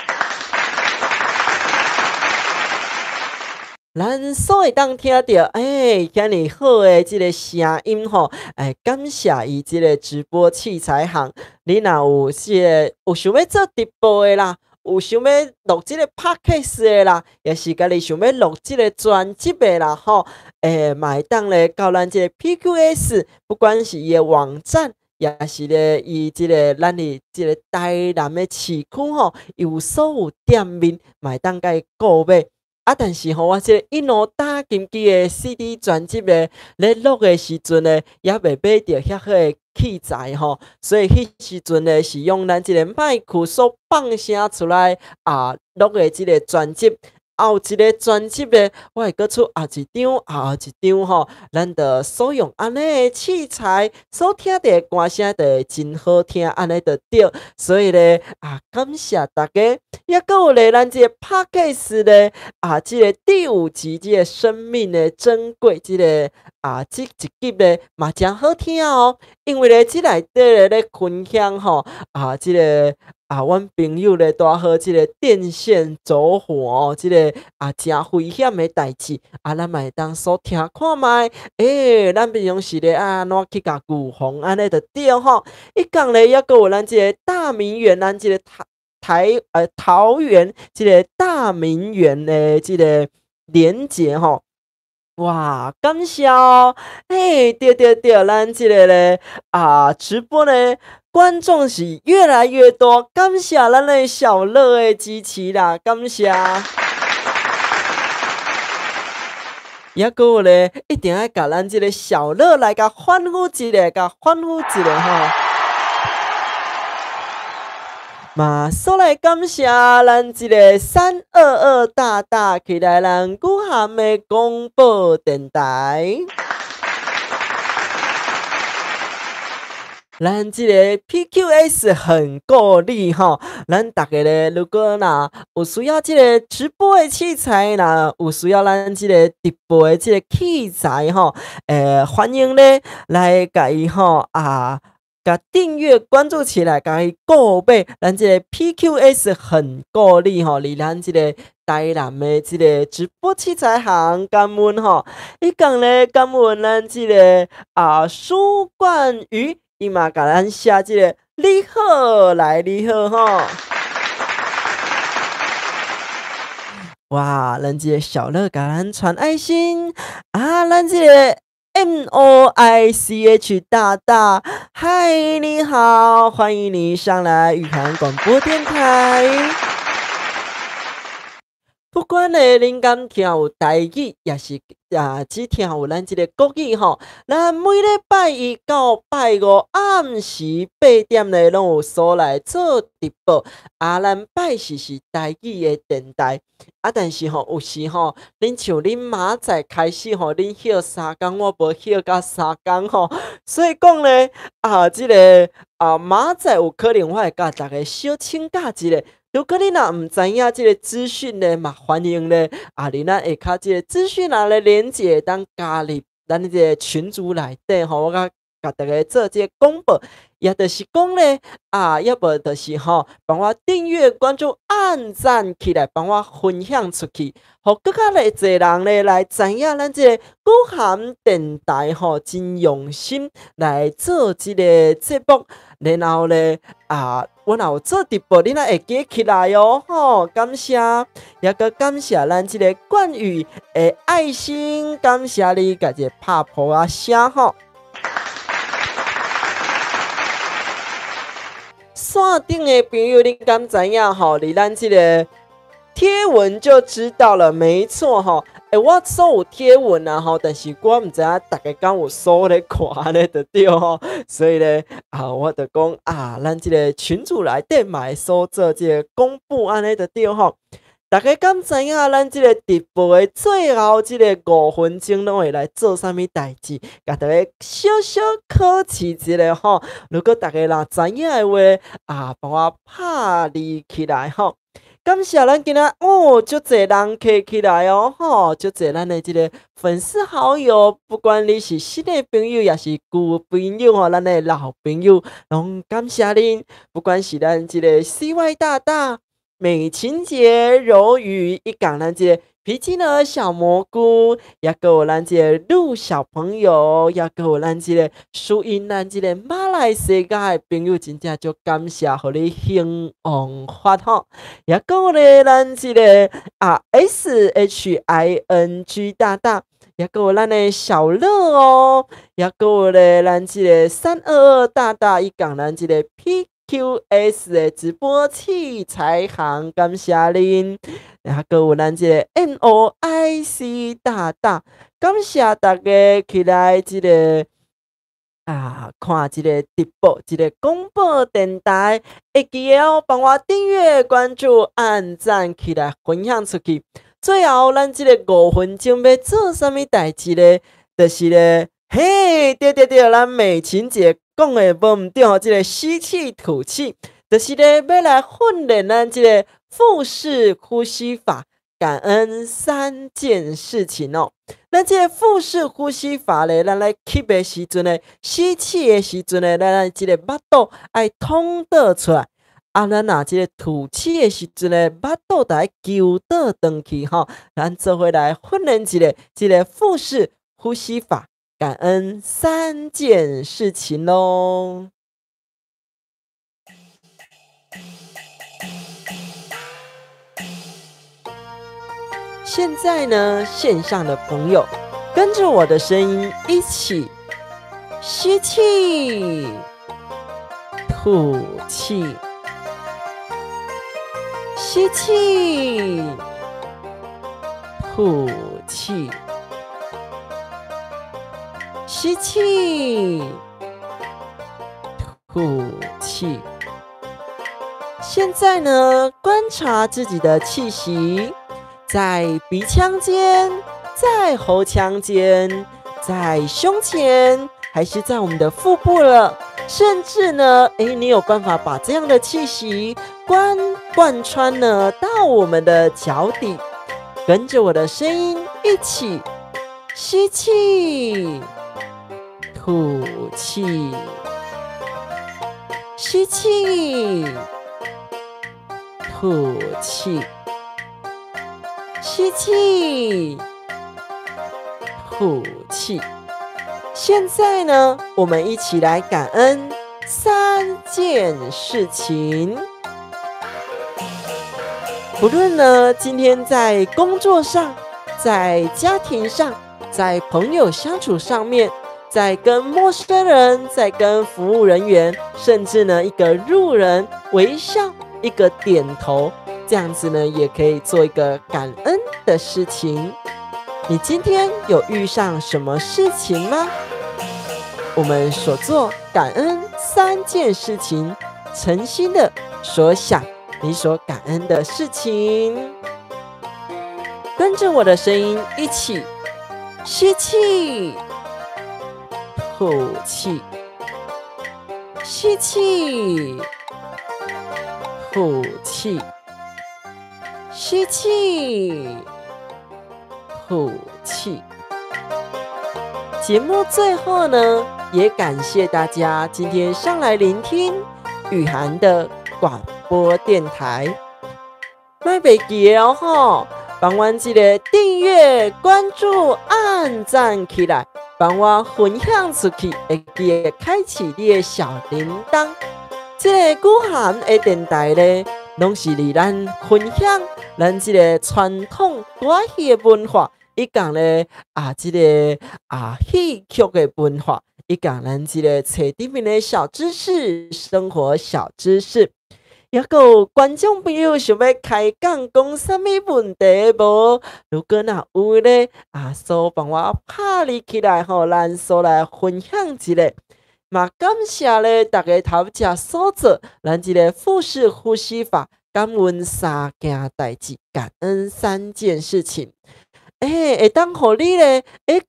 咱所會當聽著，欸，遐爾好的這個聲音吼，欸，感謝伊這個直播器材行。你若有這個有想欲做直播的啦，有想欲錄這個 Podcast 的啦，抑是家己想欲錄這個專輯的啦，吼，欸，嘛會當咧到咱這個 PQS，不管是伊的網站，抑是咧伊這個咱佇這個台南的市區吼，有所有店面，嘛會當共伊購買。啊！但是吼，我這個一路打金枝的 CD 專輯咧，咧錄的時陣咧，猶未買著遐好的器材吼，所以彼時陣咧是用咱這個麥克所放聲出來啊錄的這個專輯。後一個專輯咧，我會閣出後一張，後一張吼，咱就使用按呢的器材，所聽著的歌聲就會真好聽，按呢就對。所以咧，啊，感謝大家，猶閣有咧，咱這個 Podcast 咧，啊，這個第五集這個生命的珍貴，這個啊，這一集咧嘛誠好聽哦。因為咧，這內底咧咧分享吼，啊，這個。啊，阮朋友咧拄好這個電線走火哦，這個啊誠危險的代誌，啊，咱嘛會當所聽看覓。欸，咱平常時咧啊，按怎去共預防按呢就對吼。一共咧猶閣有咱這個大名園，咱這個台台桃園這個大名園的這個連結吼。哇，感謝哦！嘿，對對對，咱這個咧啊直播咧。觀眾是越來越多，感謝咱的小樂的支持啦，感謝。猶閣有咧，一定愛共咱這個小樂來共歡呼一下，共歡呼一下吼。嘛，煞來感謝咱這個322大大起來，咱古涵的廣播電台。咱這個 PQS 很夠力吼，咱逐家咧，如果若有需要這個直播的器材，若有需要咱這個直播的這個器材吼，欸，歡迎咧來共伊吼啊，共訂閱關注起來，共伊購買，咱這個 PQS 很夠力吼，佇咱這個台南的這個直播器材行感恩吼，伊講咧感恩咱這個啊舒冠宇。伊嘛共咱寫這個你好來你好吼，哇，咱這個小樂共咱傳愛心啊，咱這個 MOICH 大大，嗨，你好，歡迎你上來雨涵廣播電台。不管咧，恁敢聽有台語，抑是啊只聽有咱這个國語吼，咱每禮拜一到拜五暗時8點咧，攏有所來做直播。啊，咱拜四是台語的電台。啊，但是吼，有時吼，恁像恁明仔載開始吼，恁歇三工，我無歇甲三工吼，所以講咧，啊，這个啊，明仔載有可能我會共大家小請假一下。如果你若毋知影這个資訊咧，嘛歡迎咧，啊，佇咱下跤這个資訊欄的連結會當加入咱這个群組內底吼，我共大家做這个廣播，也就是講咧，啊，抑無就是吼，幫我訂閱、關注、按讚起來，幫我分享出去，予閣較咧濟人咧來知影咱這个雨涵電台吼，真用心來做這个節目，然後咧，啊，我若有做直播，恁也會記起來哦，吼，感謝，也閣感謝咱這个冠宇的愛心，感謝你共一个拍噗仔聲吼。線頂的朋友，你敢知影吼？佇咱這个貼文就知道了，沒錯吼。欸，我所有貼文啊吼，但是我毋知影大家敢有所咧看咧，就對吼。所以咧，啊，我就講啊，咱這个群組內底嘛會所做這个公布按呢就對吼。大家敢知影咱這个直播的最後這个5分鐘攏會來做啥物代誌？共大家小小考試一下吼。如果大家若知影的話，啊，幫我拍字起來吼。感謝咱今仔哦，足濟人客起來哦吼，足濟咱的這个粉絲好友，不管你是新的朋友，抑是舊朋友吼，咱的老朋友，攏感謝恁。不管是咱這个 CY 大大、美琴姐、柔宇，以及咱這个皮筋的小蘑菇，抑閣有咱這个陸小朋友，抑閣有咱這個輸贏咱這个馬來西亞的朋友，真正足感謝，予你興旺發吼。抑閣有咧，咱這个啊 SHING 大大，抑閣有咱的小樂哦，抑閣有咧，咱這个322大大，以及咱這个 PQS 的直播器材行，感謝恁。還閣有咱這个 MOIC 大大，感謝大家起來這个啊，看這个直播，這个廣播電台，會記得哦，幫我訂閱、關注、按讚起來，分享出去。最後，咱這个5分鐘欲做啥物代誌咧？就是咧，嘿，對對對，咱美琴姐講的無毋對吼，這个吸氣吐氣，就是咧欲來訓練咱這个腹式呼吸法，感恩三件事情哦。咱這個腹式呼吸法咧，咱來吸的時陣咧，吸氣的時陣咧，咱這个腹肚愛通倒出來。啊，咱若這個吐氣的時陣咧，腹肚就愛揪倒轉去吼。咱做伙來訓練一下這个腹式呼吸法，感恩三件事情咯。現在呢，線上的朋友跟着我的聲音一起吸氣、吐氣、吸氣、吐氣、吸氣、吐氣。現在呢，觀察自己的氣息。在鼻腔間，在喉腔間，在胸前，還是在我們的腹部了？甚至呢，欸，你有辦法把這樣的氣息貫穿呢到我們的腳底，跟着我的聲音一起吸氣、吐氣、吸氣、吐氣。吸氣，吐氣。現在呢，我們一起來感恩三件事情。不论呢，今天在工作上，在家庭上，在朋友相处上面，在跟陌生人，在跟服务人员，甚至呢一个路人微笑，一个点头，这样子呢也可以做一个感恩的事情。你今天有遇上什么事情吗？我们所做感恩三件事情，诚心的所想你所感恩的事情，跟着我的声音一起吸气，吐气，吸气，吐气，吸气，吐气。节目最后呢，也感谢大家今天上来聆听雨涵的广播电台。莫袂记得哦吼，帮阮这个订阅、关注、按赞起来，帮我分享出去，会记得开启你的小铃铛。这个雨涵的电台咧，拢是伫咱分享咱这个传统歌戏的文化，以及咧这个戏曲的文化，以及咱这个册顶面的小知识、生活小知识。抑阁有观众朋友想欲开讲讲啥物问题无？如果若有咧，所帮我拍字起来吼，咱所来分享一下。嘛感谢咧大家头才所做，咱这个腹式呼吸法，感恩三件代志，感恩三件事情。会当予你咧，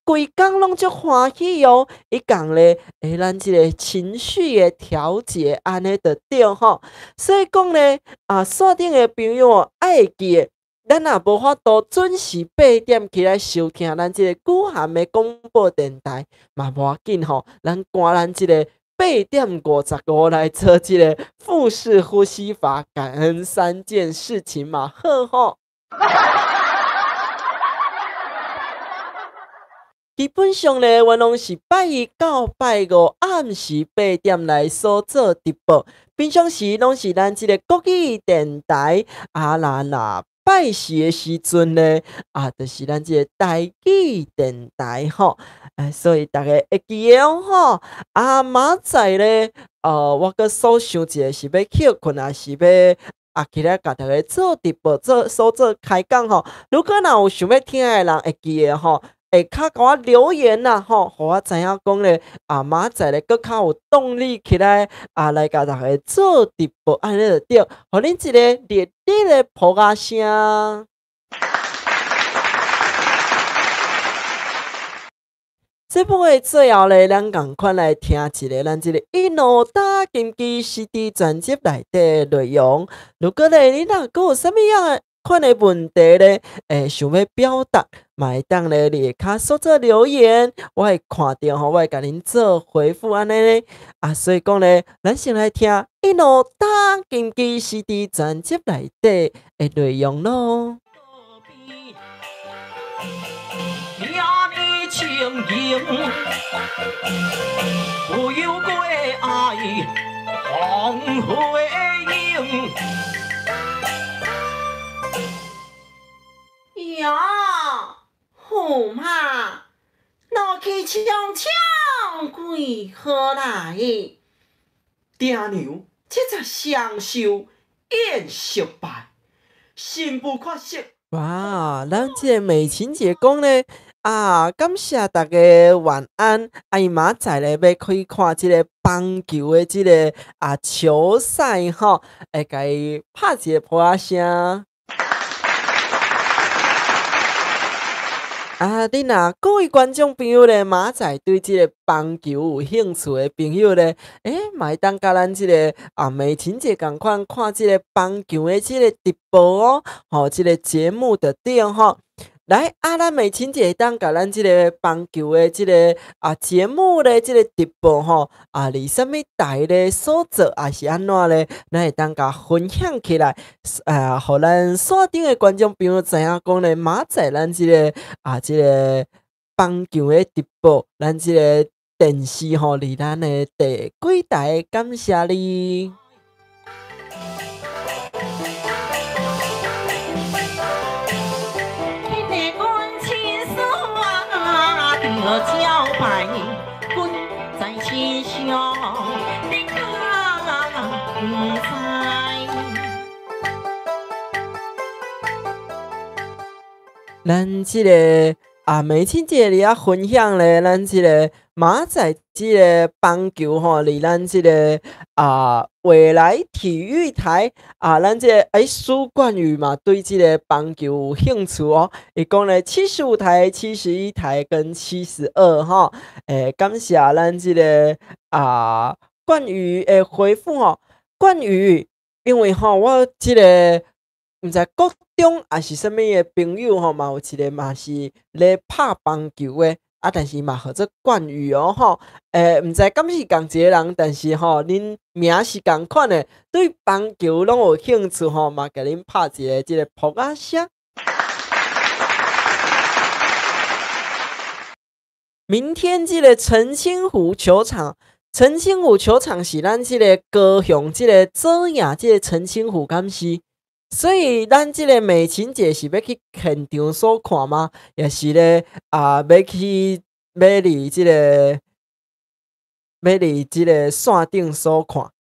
规工拢足欢喜哦。伊讲咧，咱这个情绪的调节按呢就对吼。所以讲咧，线顶的朋友爱记得，咱若无法度准时8点起来收听咱这个雨涵的广播电台，嘛无要紧吼。咱赶咱这个8点55来做这个腹式呼吸法，感恩三件事情嘛，好吼。基本上咧，我拢是拜一到拜五暗时8点来所做直播。平常时拢是咱这个国语电台，若拜四的时阵咧，就是咱这个台语电台吼。所以大家会记得哦吼。明仔载咧，我阁所想一下是欲歇睏，还是欲起来共大家做直播，做所做开讲吼。如果若有想欲听的人，会记得吼。下跤共我留言啦吼，予我知影讲咧，明仔载咧阁较有动力起来，来共大家做直播，按呢就对，予恁一个热烈的噗仔声。节目的最后咧，咱仝款来听一个咱这个一路打金枝 CD 专辑内底的内容。如果咧你若阁有啥物样的款的问题咧，想欲表达，嘛会当咧伫下跤所做留言，我会看著吼，我会共恁做回复按呢咧。所以讲咧，咱先来听一路打金枝 CD 专辑内底的内容咯。不由过爱黄花影。呀，驸马，怒气冲冲为何来？爹娘这才双寿宴失败，新妇缺席。哇，咱这个美琴姐讲咧，感谢大家晚安。伊明仔载咧欲去看这个棒球的这个球赛吼，会共伊拍一个噗仔声。你若各位观众朋友咧，明仔载对这个棒球有兴趣的朋友咧，嘛会当佮咱这个美琴姐仝款看这个棒球的这个直播哦，吼，这个节目就对吼。来，咱美琴姐会当共咱这个棒球的这个节目咧，这个直播吼，伫啥物台咧所做，抑是按怎咧，咱会当共分享起来，予咱线顶的观众朋友知影讲咧，明仔载咱这个这个棒球的直播，咱这个电视吼，伫咱的第几台？感谢你。你敢知？咱這个啊，美琴姐佇遐分享咧，咱這个馬仔這个棒球吼，佇咱這个啊未來體育台啊，咱這个蘇冠宇嘛對這个棒球有興趣哦。伊講咧75台、71台跟72吼，感謝咱這个啊冠宇的回覆吼。冠宇，因為吼我這个毋知國中抑是啥物的朋友吼，嘛有一个嘛是咧拍棒球的，啊，但是嘛號做冠宇哦吼，毋知敢是仝一个人，但是吼，恁名是仝款的，對棒球攏有興趣吼，嘛共恁拍一个這个噗仔聲。明天這个澄清湖球場，澄清湖球場是咱這个高雄這个左營這个澄清湖，敢是？所以咱這个美琴姐是欲去現場所看嗎？抑是咧啊，欲去欲佇這个欲佇這个線頂所看？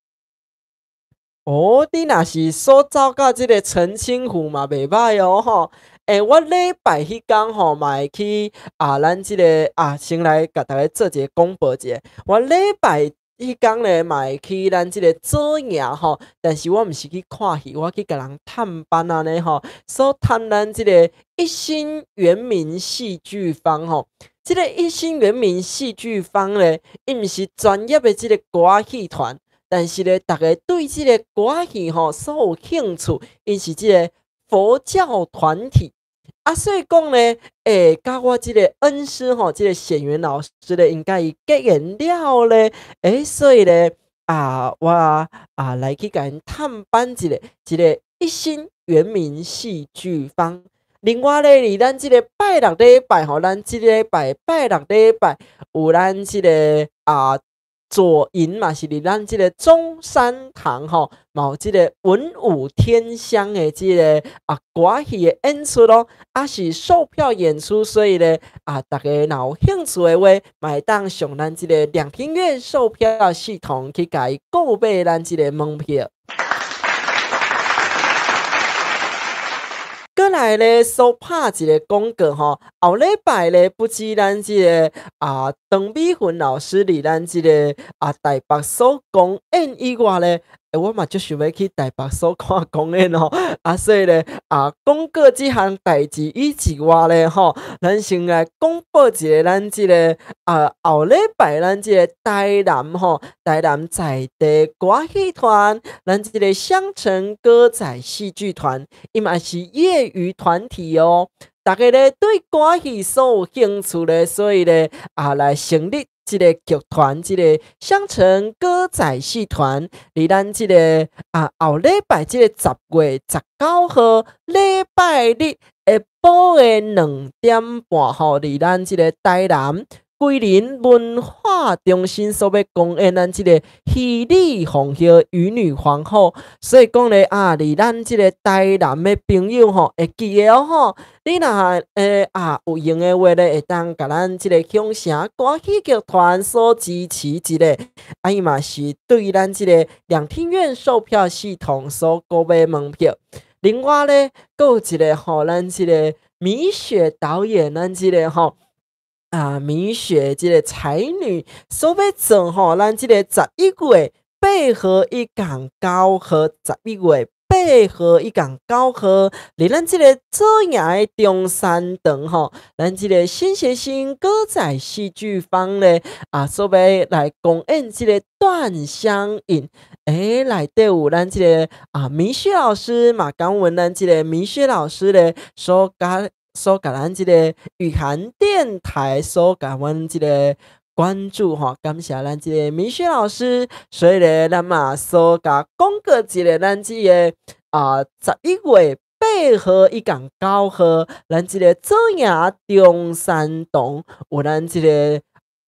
哦，你若是所走到這个澄清湖嘛，袂䆀哦吼。我禮拜彼工吼嘛會去啊，咱這个啊，先來共大家做一个廣播者。我禮拜彼工咧嘛會去咱這个左營吼，但是我毋是去看戲，我去共人探班按呢吼，所探咱這个一心原民戲劇坊吼，這个一心原民戲劇坊咧，伊毋是專業的這个歌仔戲團，但是咧，逐家對這个歌仔戲吼所有興趣，𪜶是這个佛教團體。啊，所以講咧，佮我這个恩師吼，這个顯元老師咧，𪜶佮伊結緣了咧，所以咧，啊，我啊來去共𪜶探班一下，這个一心原民戲劇坊。另外咧，佇咱這个拜六禮拜吼，咱這禮拜拜六禮拜有咱這个啊左營嘛，是佇咱這个中山堂吼，嘛有這个文武天香的這个啊歌戲的演出咯，啊是售票演出，所以咧啊，大家若有興趣的話，嘛會當上咱這个兩廳院售票系統去共伊購買咱這个門票。閣來咧，所拍一个廣告吼，後禮拜咧，不止咱這个啊，陳美雲老師佇咱這个啊台北所公演以外咧，我嘛足想欲去台北所看公演吼，啊，所以咧啊，廣告這項代誌以之外咧吼，咱先來廣播一下咱這个啊後禮拜咱這个台南吼，台南在地歌戲團，咱這个雙城歌仔戲劇團，伊嘛是業餘團體哦，大家咧對歌戲所有興趣咧，所以咧啊來成立這个劇團，這个雙城歌仔戲團，佇咱這个啊後禮拜這个10月19號禮拜日下晡的2點半吼，佇咱這个台南桂林文化中心所欲公演咱這个虛擬皇后與女皇后，所以講咧啊，佇咱這个台南的朋友吼，會記得哦吼，你若啊有閒的話咧，會當共咱這个鄉城歌戲劇團所支持一下，啊伊嘛是對咱這个兩廳院售票系統所購買門票。另外咧，閣有一个吼，咱這个米雪導演，咱這个吼。啊，米雪這个才女所欲做吼，咱這個11月8號一共9號，11月8號一共9號，佇咱這个左營的中山堂吼，咱這个新協新歌仔戲劇坊咧，啊，所欲來公演這个斷相引。內底有咱這个啊米雪老師嘛，講阮咱這个米雪老師咧所教。所共咱這个雨涵電台所共阮這个關注吼，感謝咱這个米雪老師，所以咧，咱嘛所共廣告一下咱這个啊11月8號一共9號，咱這个左營中山堂有咱這个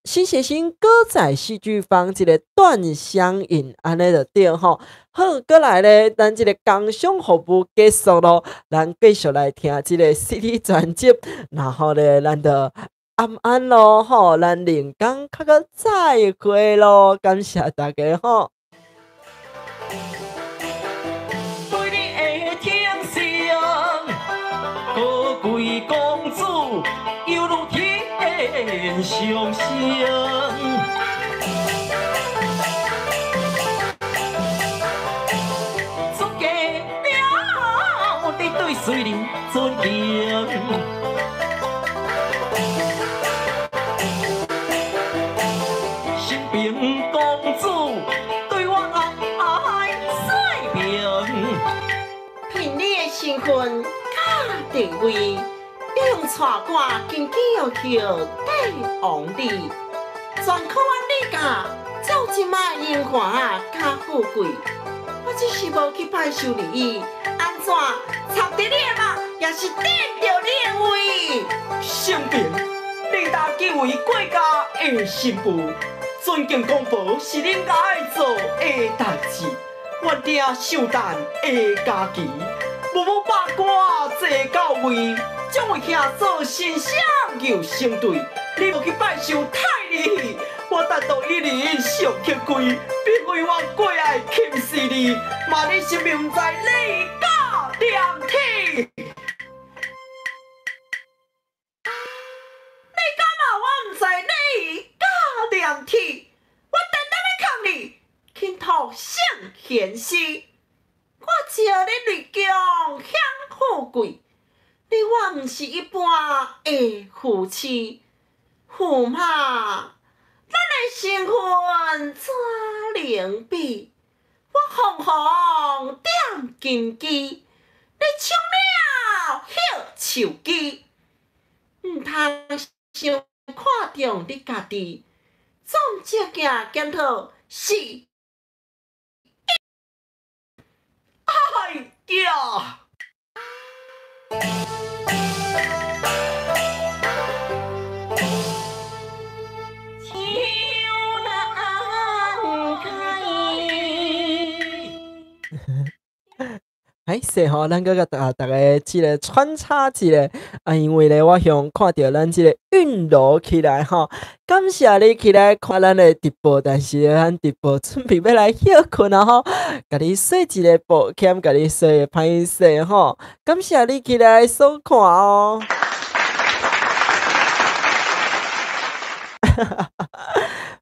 新協新歌仔戲劇坊這个斷相引，按呢就對吼。好，閣來咧，咱這个工商服務結束咯，咱繼續來聽這个 CD 專輯，然後咧，咱就晚安咯吼，咱明工較閣再會咯，感謝大家吼。對你的疼惜，高貴公子猶如天上星。出嫁了，你對誰人尊敬？新平公子對我愛水平。憑你的身份佮地位，你用帶我緊緊要帝王你，全靠阮李家才有這擺榮華佮富貴。我只是無去拜壽離伊，按怎插佇你的肉，也是頂著你的胃。新平，你大既為國家的新婦，尊敬公婆是恁愛做的代誌。阮定壽誕的假期，母母百官坐到位，這位兄做新双又成對，你無去拜壽太你，我等到一日上乞貴，並非我過愛輕視你，嘛你是毋知禮甲廉恥。你敢若我毋知禮甲廉恥？我單單欲控你，請託聖賢師。我招你入宮享富貴，你我毋是一般的夫妻，駙馬，咱的身份怎能比？我紅紅點金枝，你搶了葉樹枝，毋通傷看重你家己，總照鏡檢討是。哎呀！手難開。歹勢吼，咱閣共逐家這个穿插一下啊，因為咧，我向看著咱這个韻鑼起來吼，感謝你起來看咱的直播，但是咧，咱直播準備欲來歇睏啊吼，共你說一个抱歉，共你說歹勢吼，感謝你起來收看哦。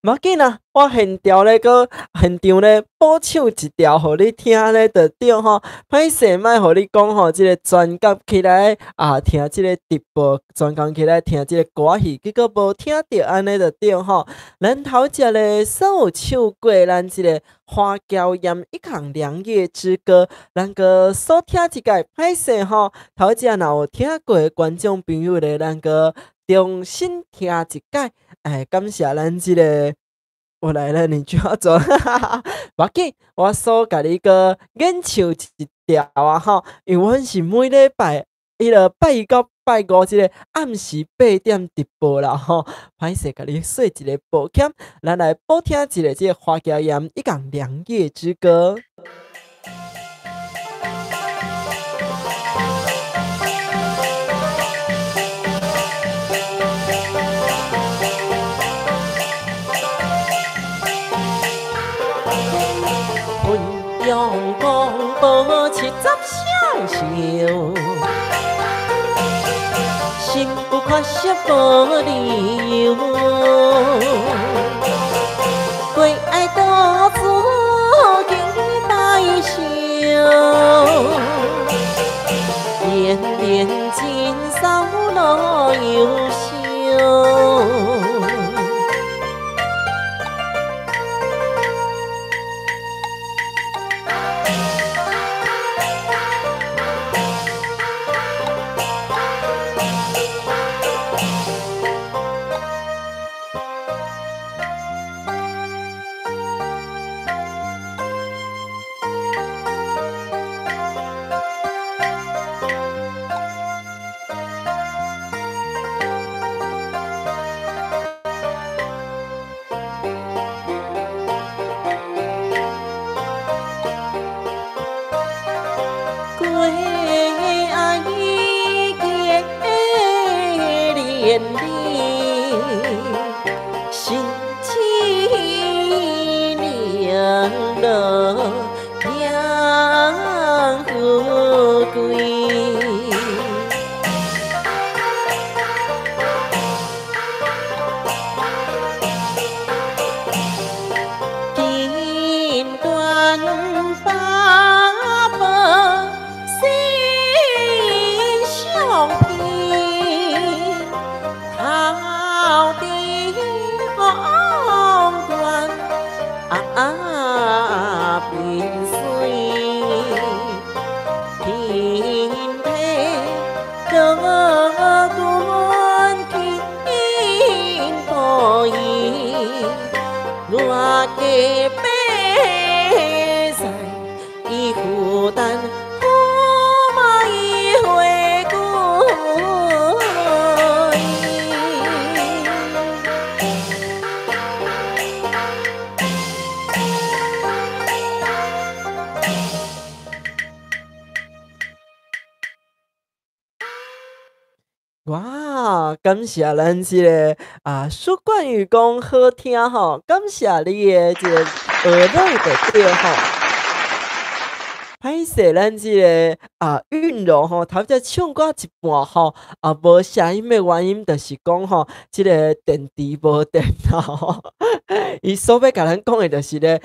無要緊啦，我現場咧，閣現場咧補唱一條，予你聽咧就對吼。歹勢，莫予你講吼，這个專工起來啊，聽這个直播，專工起來聽這个歌戲，結果無聽著按呢就對吼。咱頭前咧所有唱過咱這个花嬌艷一行良夜之歌，咱閣煞聽一擺，歹勢吼。頭前若有聽過的觀眾朋友咧，咱閣重新聽一擺。哎，感謝咱這个，我來了，你就要走，無要緊，我煞共你閣演唱一條啊吼，因為阮是每禮拜，彼个拜一到拜五這个暗時8點直播啦吼，歹勢共你說一个抱歉，咱來補聽一下這个花嬌艷一行良夜之歌。陽光寶70雙壽，心有缺失無理由，過愛多自經拜壽，連連金嫂樂優秀。過愛結連理，家白菜，伊负担好买回归。哇！感谢咱这个啊，苏冠宇讲好听吼，感谢你的这个学乐就对吼。歹势，咱这个啊韵柔吼，头才唱歌一半吼，啊无声音的原因，就是讲吼，这个电池无电啊吼。伊所欲共咱讲的，就是咧，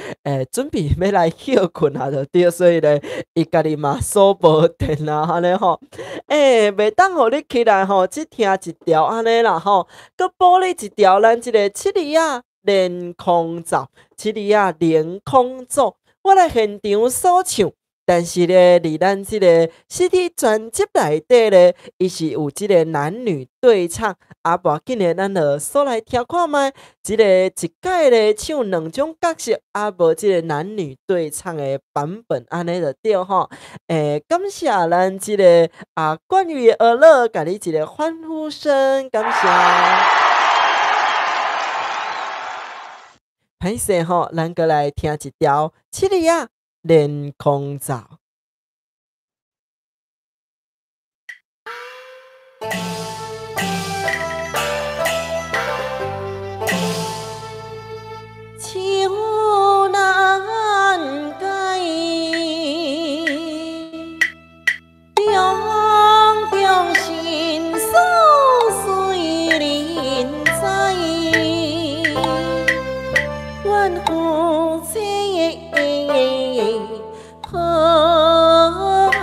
准备欲来歇睏啊，就对，所以咧，伊家己嘛锁无电啊，按呢吼。袂当予你起来吼，只听一条按呢啦吼，阁补你一条，咱这个七字仔连空奏，七字仔连空奏，我来现场所唱。但是咧，伫咱这个 CD 专辑内底咧，伊是有这个男女对唱，啊，无要紧的，咱就煞来听看觅，这个一摆咧唱两种角色，啊，无这个男女对唱的版本，按呢就对吼。感谢咱这个啊，关于学乐，共你一个欢呼声，感谢。歹势吼，咱阁来听一条七字仔连空奏。愁难解，重重心事随人知，愿夫妻好爱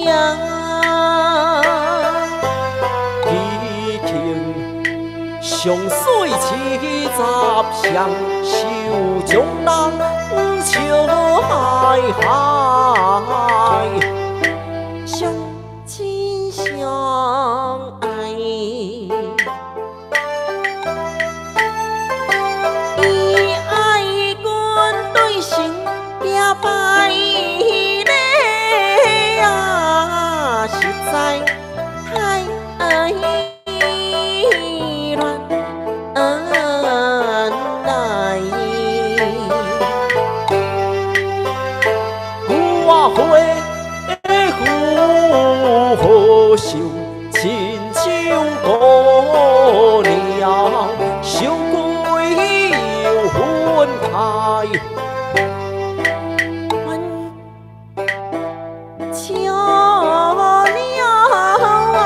呀。激情上水70双，手将人笑海海。相亲相爱，伊爱阮对神行拜礼啊，实在太乱来。我花夫好秀，亲像姑娘，相归又分开。阮笑了啊，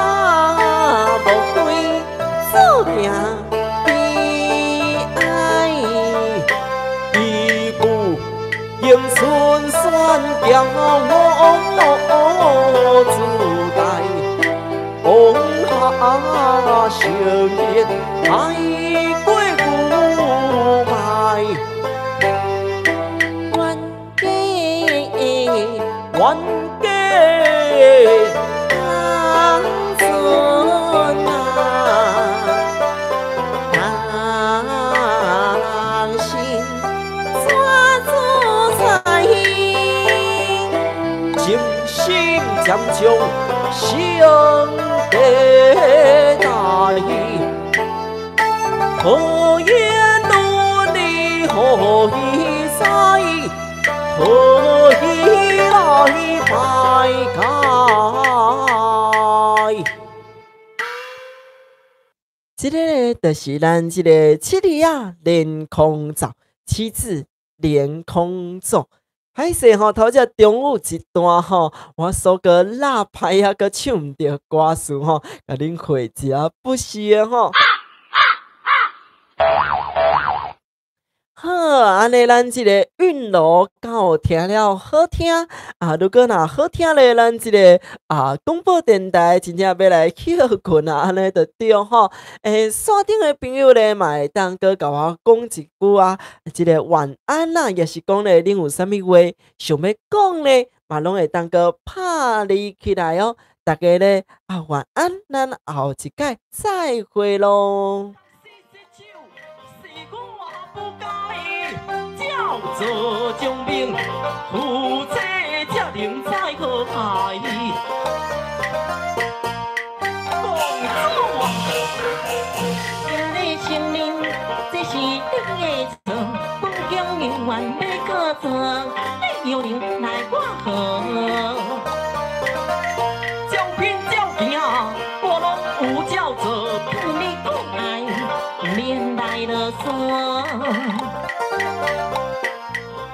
无非注定悲哀。伊句迎春选骄自大，往下相见爱过旧爱。冤家冤家当阵啊，当心怎自在？真心渐将相地带，何言伦理何以在？何以来排解？这个咧，就是咱这个七字仔连空奏，七字连空奏。歹势吼，头才中午一段吼，我所阁落歹啊，阁唱毋著歌词吼，共恁回一下不是的吼。好，按呢咱这个韵柔敢有听了好听啊？如果若好听咧，咱这个啊广播电台真正欲来歇睏啊，按呢就对吼。线顶的朋友咧，嘛会当阁共我讲一句啊，这个晚安啦，抑是讲咧，恁有啥物话想欲讲咧，嘛拢会当阁拍字起来哦。大家咧啊，晚安，咱后一摆再会咯。不该。做将兵，夫妻才能在好海。公主啊，请你承认这是你的错，本宫永远欲搁做，你又能奈我何？照片照镜，我拢有照做。听你讲爱，免来啰嗦。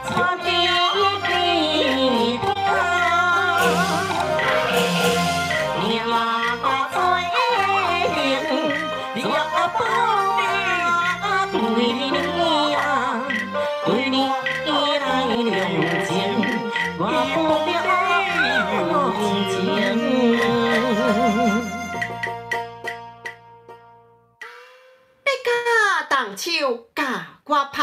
带你去听，命做灵，怎对你啊？对你来量情，我不了情。你敢动手共我拍，